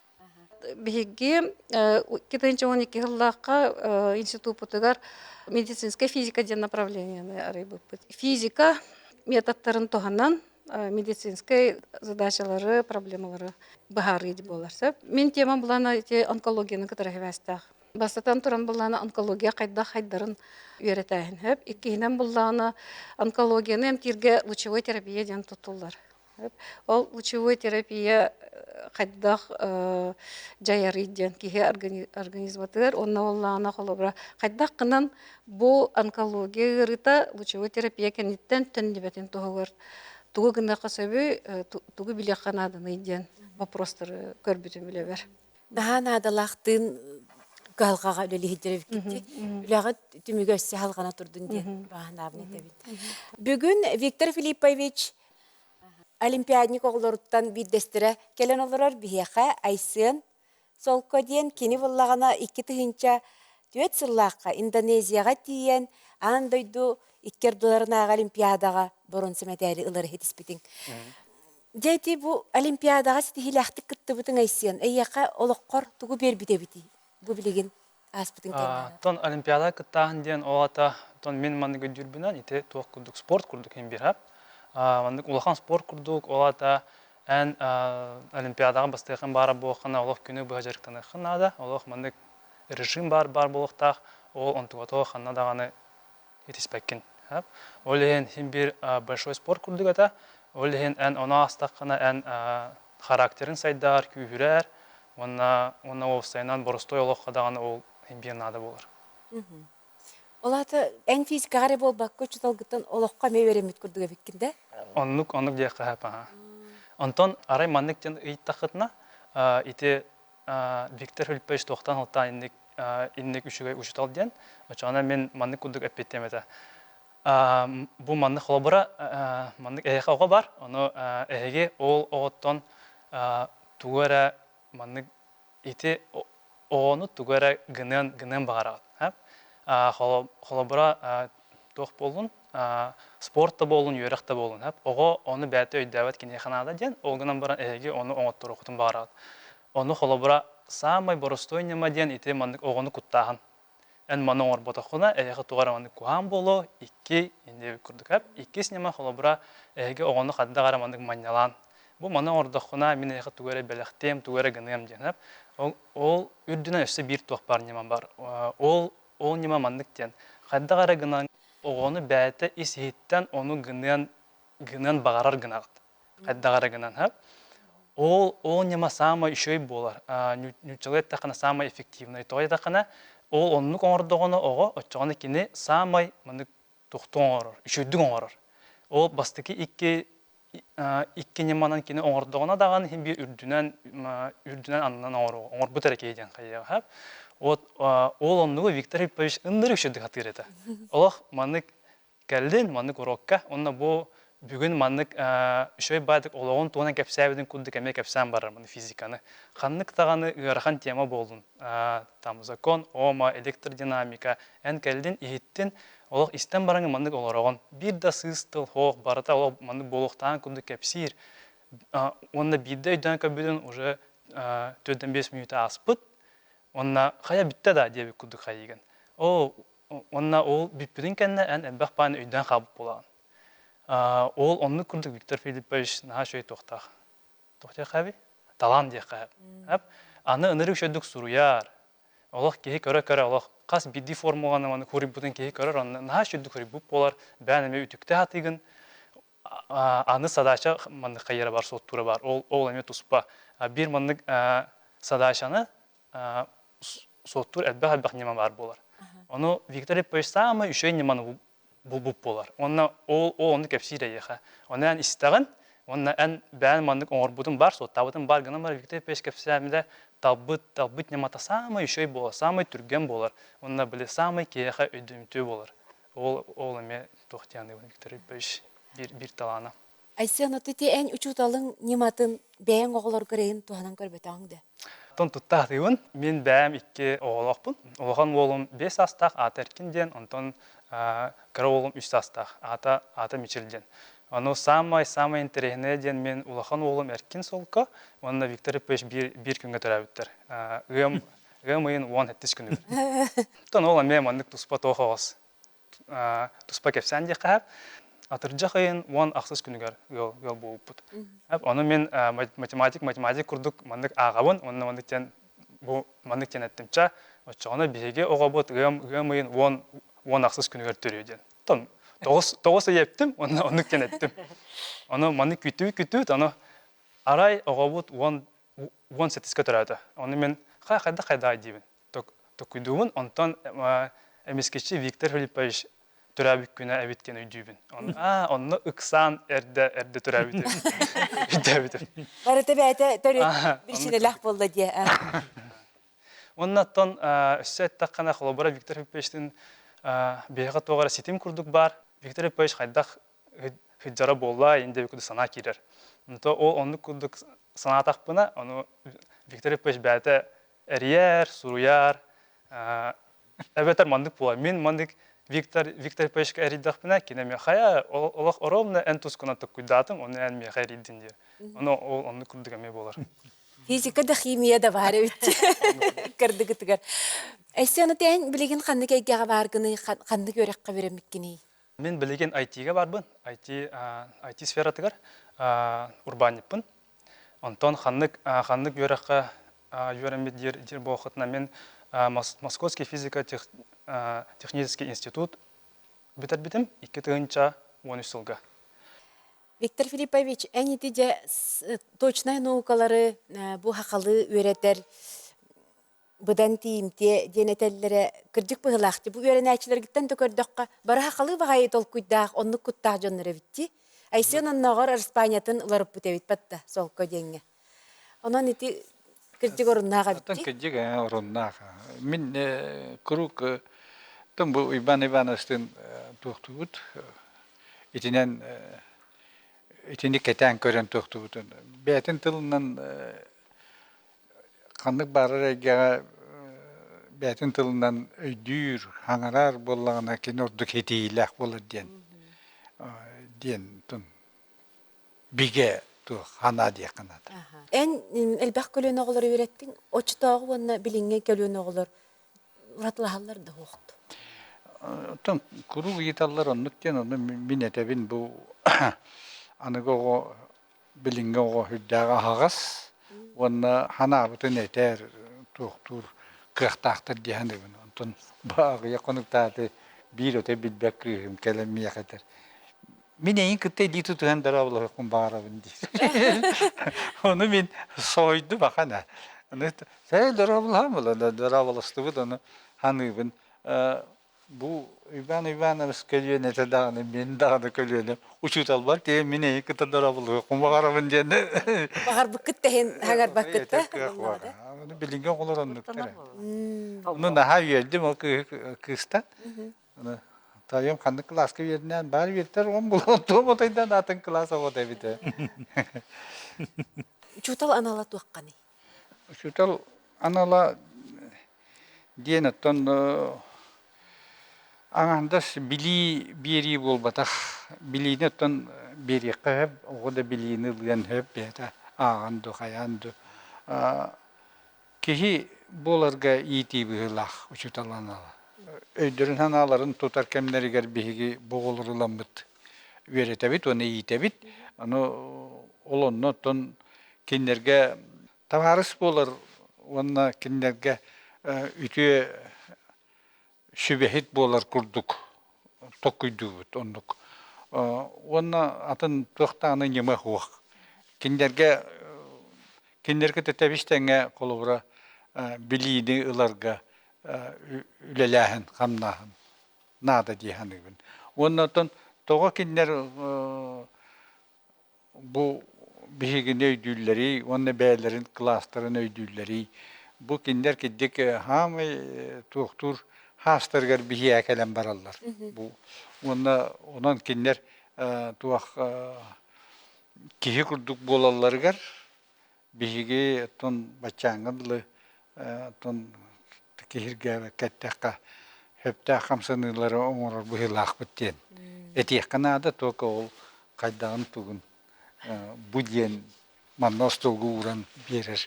Биһиги 2012 сыллаахха институппутугар медицинская физика диэн направлениены арыйбыппыт. Физика методтарын туһанан медицинскэй задачалары, проблемалары быһаарыы буолар сөп. Мин темам булана ити онкологияны кытары сибээстээх. Бастатан туран буллаана онкология хайдах хайдарын үөрэтээһин сөп. Иккиһинэн буллаана онкологияны эмтииргэ лучевой терапия диэн туттуллар. Ол лучевой терапия хайдах дьайарый диэн киһи организматыгар уонна буоллаҕына холобура хайдах гынан бу онкология ыарыыта лучевой терапия кэнниттэн төннүбэтин туһугар тугу гыныахха сөбүй, тугу билиэххэ нааданый диэн вопростары көрбүтүм үлэбэр. Наһаа наадалаахтыын кыһалҕаҕа үлэлиһиддэр эбиккит. Үлэҕит түмүгэ өссө халҕана турдун диэн бааһынаабын этэбин. Бүгүн Виктор Филиппович олимпиадник оҕолоруттан биирдэстэрэ кэлэн олорор биһиэхэ Айсен Солко диэн кини буллаҕына 2004 сыллаахха Индонезияҕа тиийэн аан дойду икки ардыларынааҕы олимпиадаҕа боруонса мэтээли ылары ситиспитиҥ. Дьэ ити бу олимпиадаҕа ситиһиилээхтик кыттыбытыҥ Айсен, эйиэхэ олоххор тугу биэрбит эбитий бу билигин ааспытын кэннэ? Оттон олимпиадаҕа кыттааһын диэн ол аата оттон мин маннык өйдүүрбүнэн ити туох курдук спорт курдук иһин биэрэр. Маннык улахан спорт курдук ол аата эн олимпиадаҕа бастыаххын баара буоллаххына олох күнү быһа дьарыктаныаххын наада. Олох маннык режим баар баар буолуохтаах. Ол онтугата ханна даҕаны итиспэккин. Ол иһин син биир большой спорт курдук этэ. Ол иһин эн ону аастаххына эн характерын сайдар, күүһүрэр уонна уонна уопсайынан боростуой олоххо даҕаны ол син биир наада буолар. Ол аата эн физикаҕа эрэ буолбакка учууталгыттан олоххо эмиэ үөрэммит курдук эбиккин да? Оннук оннук диэххэ сөп аһа. Онтон арай маннык диэн ыйыттаххытына ити Виктор Филиппович туохтан сылтаан инник инник үчүгэй учуутал диэн оччоҕуна мин маннык курдук эппиэттиэм этэ. Бу маннык холобура маннык эһиэхэ оҕо бар, ону эһиги ол оҕоттон тугу эрэ маннык ити оҕону тугу эрэ гыныан гыныан баҕараҕыт. Холобура туох буоллун спорт да буоллун, үөрэх да буоллун оҕо ону бэйэтэ өйдөөбөт киниэхэ наада диэн, ол гынан баран эһиги ону оҥотторуоххутун баҕараҕыт. Ону холобура саамай боростуой ньыма диэн ити маннык оҕону куттааһын. Эн маны оҥорботоххуна, эһиэхэ туох эрэ маннык куһаҕан буолуо, икки инниэбит курдук эп. Иккис ньыма холобура, эһиги оҕону хайдах эрэ маннык манньалаан, бу маны оҥордоххуна, мин эһиэхэ тугу эрэ бэлэхтиэм, тугу эрэ гыныам диэн эп. Ол, ол үрдүнэн өссө биир туох баар ньыма бар. Ол, ол ньыма маннык диэн. Хайдах эрэ гынан оҕону бэйэтэ ис-иһиттэн ону гыныан, гыныан баҕарар гынаҕыт. Хайдах эрэ гынан, һа? Ол, ол ньыма саамай үчүгэй буолар. Нууччалыы эттэххинэ саамай эффективный. Тоҕо диэтэххинэ, ол оннук оҥордоҕуна оҕо, оччоҕуна кини саамай маннык тохтуу оҥорор, үчүгэйдик оҥорор. Ол бастакы икки икки ньыманан кини оҥордоҕуна даҕаны иһин биир үрдүнэн үрдүнэн аннынан оҥоруо оҥорбут эрэ киһи диэн хайыаҕа. Вот ол оннугу Виктор Филиппович ыннырык үчүгэйдик сатыыр этэ. Олох маннык кэллин маннык урокка уонна бу бүгүн маннык үчүгэй баайдык олоҕун туһунан кэпсээбитин курдук эмиэ кэпсээн барар маны физиканы. Ханнык даҕаны ыарахан тема буоллун, там закон Ома, электродинамика, эн кэллин иһиттин, олох истэн бараҥ маннык олороҕун. Биир да сыыс тыл хоох барыта олох маннык буолуохтааҕын курдук кэпсиир. Уонна биирдэ өйдөөн көрбүтүн уже 4-5 мүнүүтэ ааспыт. Уонна хайа бүттэ да диэбит курдук хайыыгын. Оо, Уонна ол бүппүтүн кэннэ эн элбэх бааны өйдөөн хаалбыт буолаҕын. Ол оннук курдук Виктор Филиппович наһаа үчүгэй туохтаах. Туох диэххэ Талаан диэххэ Аны ынырык үчүгэйдик суруйар. Олох киһи көрө-көрө олох хас биирдии формуланы маны хуруйбутун киһи көрөр, онно наһаа үчүгэйдик хуруйбут буолар, бэйэн эмиэ үтүктэ сатыыгын. Аны задача маннык хайыра бар, суоттуура бар. Ол, ол эмиэ туспа. Биир маннык задачаны суоттуур элбэх-элбэх ньыма баар буолар. Ону Виктор Иппович саамай үчүгэй ньыманы булбут буолар. Уонна ол, ол ону кэпсиир эйиэхэ. Ону эн истэҕин, уонна эн бэйэн маннык оҥорбутун бар, суоттаабытын бар гынан баран Виктор Иппович кэпсээмилэ талбыт, талбыт ньымата саамай үчүгэй буолар, саамай түргэн буолар, уонна били саамай киһиэхэ өйдөмтүө буолар. Ол, ол эмиэ туох диэн Виктор Иппович биир, биир талаана. Айсен, ити эн учууталыҥ ньыматын бэйэҥ оҕолоргор эйин туһанан көрбөтөҕүҥ да? Оттон туттаатыыбын. Мин бэйэм икки оҕолоохпун. Улахан уолум 5 саастаах, аата Эркин диэн, онтон кыра уолум 3 саастаах, аата, аата Мичил диэн. Ону саамай, саамай интэриэһинэйэ диэн мин улахан уолум Эркин Солко уонна Виктор Иппович биир, биир күҥҥэ төрөөбүттэр. Ыам, ыам ыйын 17 күнүгэр. Оттон ол эмиэ маннык туспа туох оҕус туспа кэпсээн диэххэ сөп. Атырдьах ыйын 10 ахсыс күнүгэр ыал, ыал буолбуппут. Ону мин математик математик курдук маннык ааҕабын уонна маннык диэн бу маннык диэн эттим ча оччоҕуна биһиги оҕобут ыам ыам ыйын 10 10 ахсыс күнүгэр төрүө диэн. Тон тоҕус ый эптим уонна оннук диэн эттим. Ону маннык күтүү күтүүт ону арай оҕобут 10 18-ке төрөөтө. Ону мин хай хайдах хайдаай диибин. Токуйдуубун. Онтон эмискэччи Виктор Филиппович төрөөбүт күнэ эбит диэн өйдүүбүн. Аа, онно ыксаан эрдэ эрдэ төрөөбүт өйдөөбүтүм. Барыта бэйэтэ төрүт биричиинэлээх буолла диэ. Уонна оттон өссө эттэххинэ, холобура Виктор Филипповичтыын биһиэхэ туох эрэ ситим курдук баар. Виктор Филиппович хайдах сылдьара буолла, ин диэбит курдук санаа киирэр. Онто ол оннук курдук санаатахпына, ону Виктор Филиппович бэйэтэ эрийэр, суруйар, эбэтэр маннык буолар. Мин маннык Виктор Виктор Павловичка эрийдэхпинэ, кини эмиэ хайа олох ровно эн тускунан токкуйдаатым, ону эн миэхэ эрийдин диир. Ону ол оннук курдук эмиэ буолар. Физика да химия да баар эбит кырдыгытыгар. Эссе эн билигин ханнык эйгэҕэ бааргыный, ханнык үөрэххэ үөрэммиккиний? Мин билигин IT-га барбын, IT, IT сфератыгар урбаанньыппын. Онтон ханнык ханнык үөрэххэ үөрэммит диир диир буолхутуна мин Московский физико-технический институт бүтэрбитим 2013 сылга. Виктор Филиппович, эн ити дьэ точнай наукалары бу хахалы үөрэтэр быдан тиийимтиэ диэн этэллэрэ кырдьык быһыылаах дии. Бу үөрэнээччилэргиттэн да көрдөххө, бары хахалыы баҕайы толкуйдаах, оннук куттаах дьоннор эбит дии. Айсен оннооҕор Араспаанньатын уларыппыт эбит батта, солко диэҥҥэ. Онон ити кырдьык оруннаах эбит Оттон дии. кырдьык оруннаах. Мин куруук тым бу Иван Ивановичтыын туохтуубут итинэн итини кэтээн көрөн туохтуубутун бэйэтин тылынан ханнык баарар эйгэҕэ бэйэтин тылынан өйдүүр, хаҥарар буоллаҕына кини ордук итиилээх буолар диэн диэн бигэ туох санаа диэххэ наада. Эн элбэх көлүөнэ оҕолору үөрэттиҥ. Оччотооҕу уонна билиҥҥи көлүөнэ оҕолор Уратылаһаллар да суохту. Оттон куруук ыйыталлар оннук диэн, ону мин этэбин бу аныгы оҕо билиҥҥи оҕо сүрдээх аһаҕас уонна ханаабытын этэр, туохтуур кыахтаахтар дии саныыбын. Онтон бу аҕыйах хонуктааты биир өтө билбэт кыыһым кэлэн миэхэ этэр: «Мин эйигин кытта илии тутуһан дорооболоһуохпун баҕарабын» диир. Ону мин соһуйдум ахан ээ. Ону сэй дорооболоһон буолла, дорооболостубут, ону саныыбын. Бу Иван Иванович көлүөнэтэ даҕаны, мин даҕаны көлүөнэм учууталбар тиийэн мин эйигин кытта дорооболоһуохпун баҕарабын диэн Баҕарбыккыт да иһин хаҥарбаккыт да. Билиҥҥи оҕолор оннуктар. Ону наһаа үөрдүм ол кыыстан. Тойом ханнык кылааска үөрэнэн баар үөртэр оҕом булан туом отойдан атын кылаас оҕото эбитэ. Учуутал анала туохханый? Учуутал анала диэн оттон аҥаардас билии биэрии буолбатах. Билиини оттон биэриэххэ сөп, оҕо да билиини ылыан сөп бэйэтэ ааҕан дуу, хайаан дуу. Киһи буоларга иитии быһыылаах учуутал анала. Өйдөрүн-санааларын тутар кэмнэригэр биһиги бу оҕолору ыламмыт үөрэтэбит уонна иитэбит. Ону ол онно оттон кинилэргэ табаарыс буолар уонна кинилэргэ үтүө сүбэһит буолар курдук толкуйдуубут оннук. Уонна атын туох даҕаны ньыма суох. Кинилэргэ кинилэргэ тэтэбис тэҥҥэ холобура билиини ыларга үлэлээһин, хамнааһын наада дии саныыбын. Уонна оттон тоҕо кинилэр бу биһигини өйдүүллэрий уонна бэйэлэрин кылаастарын өйдүүллэрий? Бу кинилэр кирдик хаамай туохтуур хаастарыгар биһиэхэ кэлэн бараллар. Бу уонна онон кинилэр туох киһи курдук буолалларыгар биһиги оттон баччааҥҥа дылы оттон киһиргээбэккэ эттэххэ сөптөөх хамсаныылары оҥорор быһыылаахпыт диэн этиэххэ наада только ол хайдаҕын тугун бу диэн манна остуолга ууран биэрэр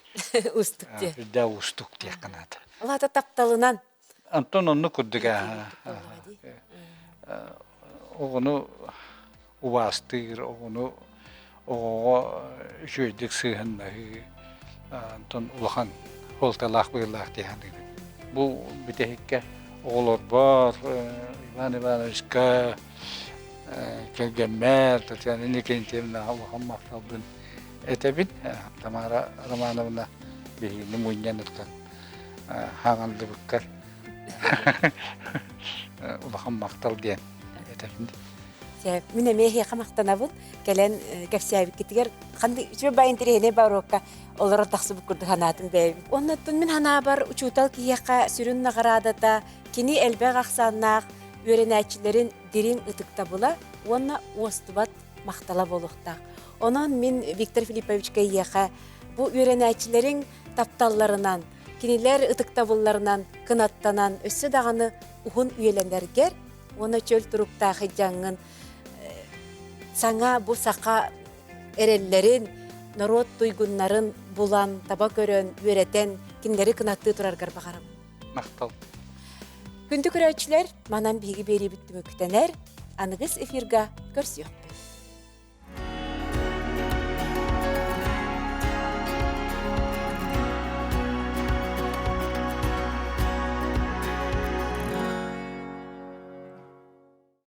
уустук диэн үрдээх уустук диэххэ наада. Ол аата тапталынан Антон оннук курдук оҕону убаастыыр, оҕону оҕоҕо үчүгэйдик сыһыаннаһыы онтон улахан суолталаах быһыылаах дии саныыбын. Бу бүтэһиккэ оҕолорбор Иван Ивановичка кэргэммэр Татьяна Иннокентьевнаҕа улахан махталбын этэбин. Тамара Романовна биһигини мунньан ыттан хаҥаллыбыккар улахан махтал диэн этэбин. Мин эмиэ эһиэхэ махтанабын. Кэлэн кэпсээбиккитигэр ханнык үчүгэй бай интэриэһинэй барокка олорон тахсыбыт курдук санаатым бэйэбин. Оннуттан мин санаабар учуутал киһиэхэ сүрүн наҕараадата кини элбэх ахсааннаах үөрэнээччилэрин дириҥ ытыктабыла уонна уостубат махтала буолуохтаах. Онон мин Виктор Филипповичка эйиэхэ бу үөрэнээччилэриҥ тапталларынан, кинилэр ытыктабылларынан кынаттанан өссө даҕаны уһун үйэлэнэргэр уонна чөл туруктаах дьаҥҥын саҥа бу саха эрэллэрин, норуот туйгуннарын булан, таба көрөн, үөрэтэн, кинилэри кынаттыы тураргар баҕарабын. Махтал. Күндү көрөөччүлэр, манан биһиги биэриибит түмүктэнэр. Аныгыс эфирга көрсүөхпүт.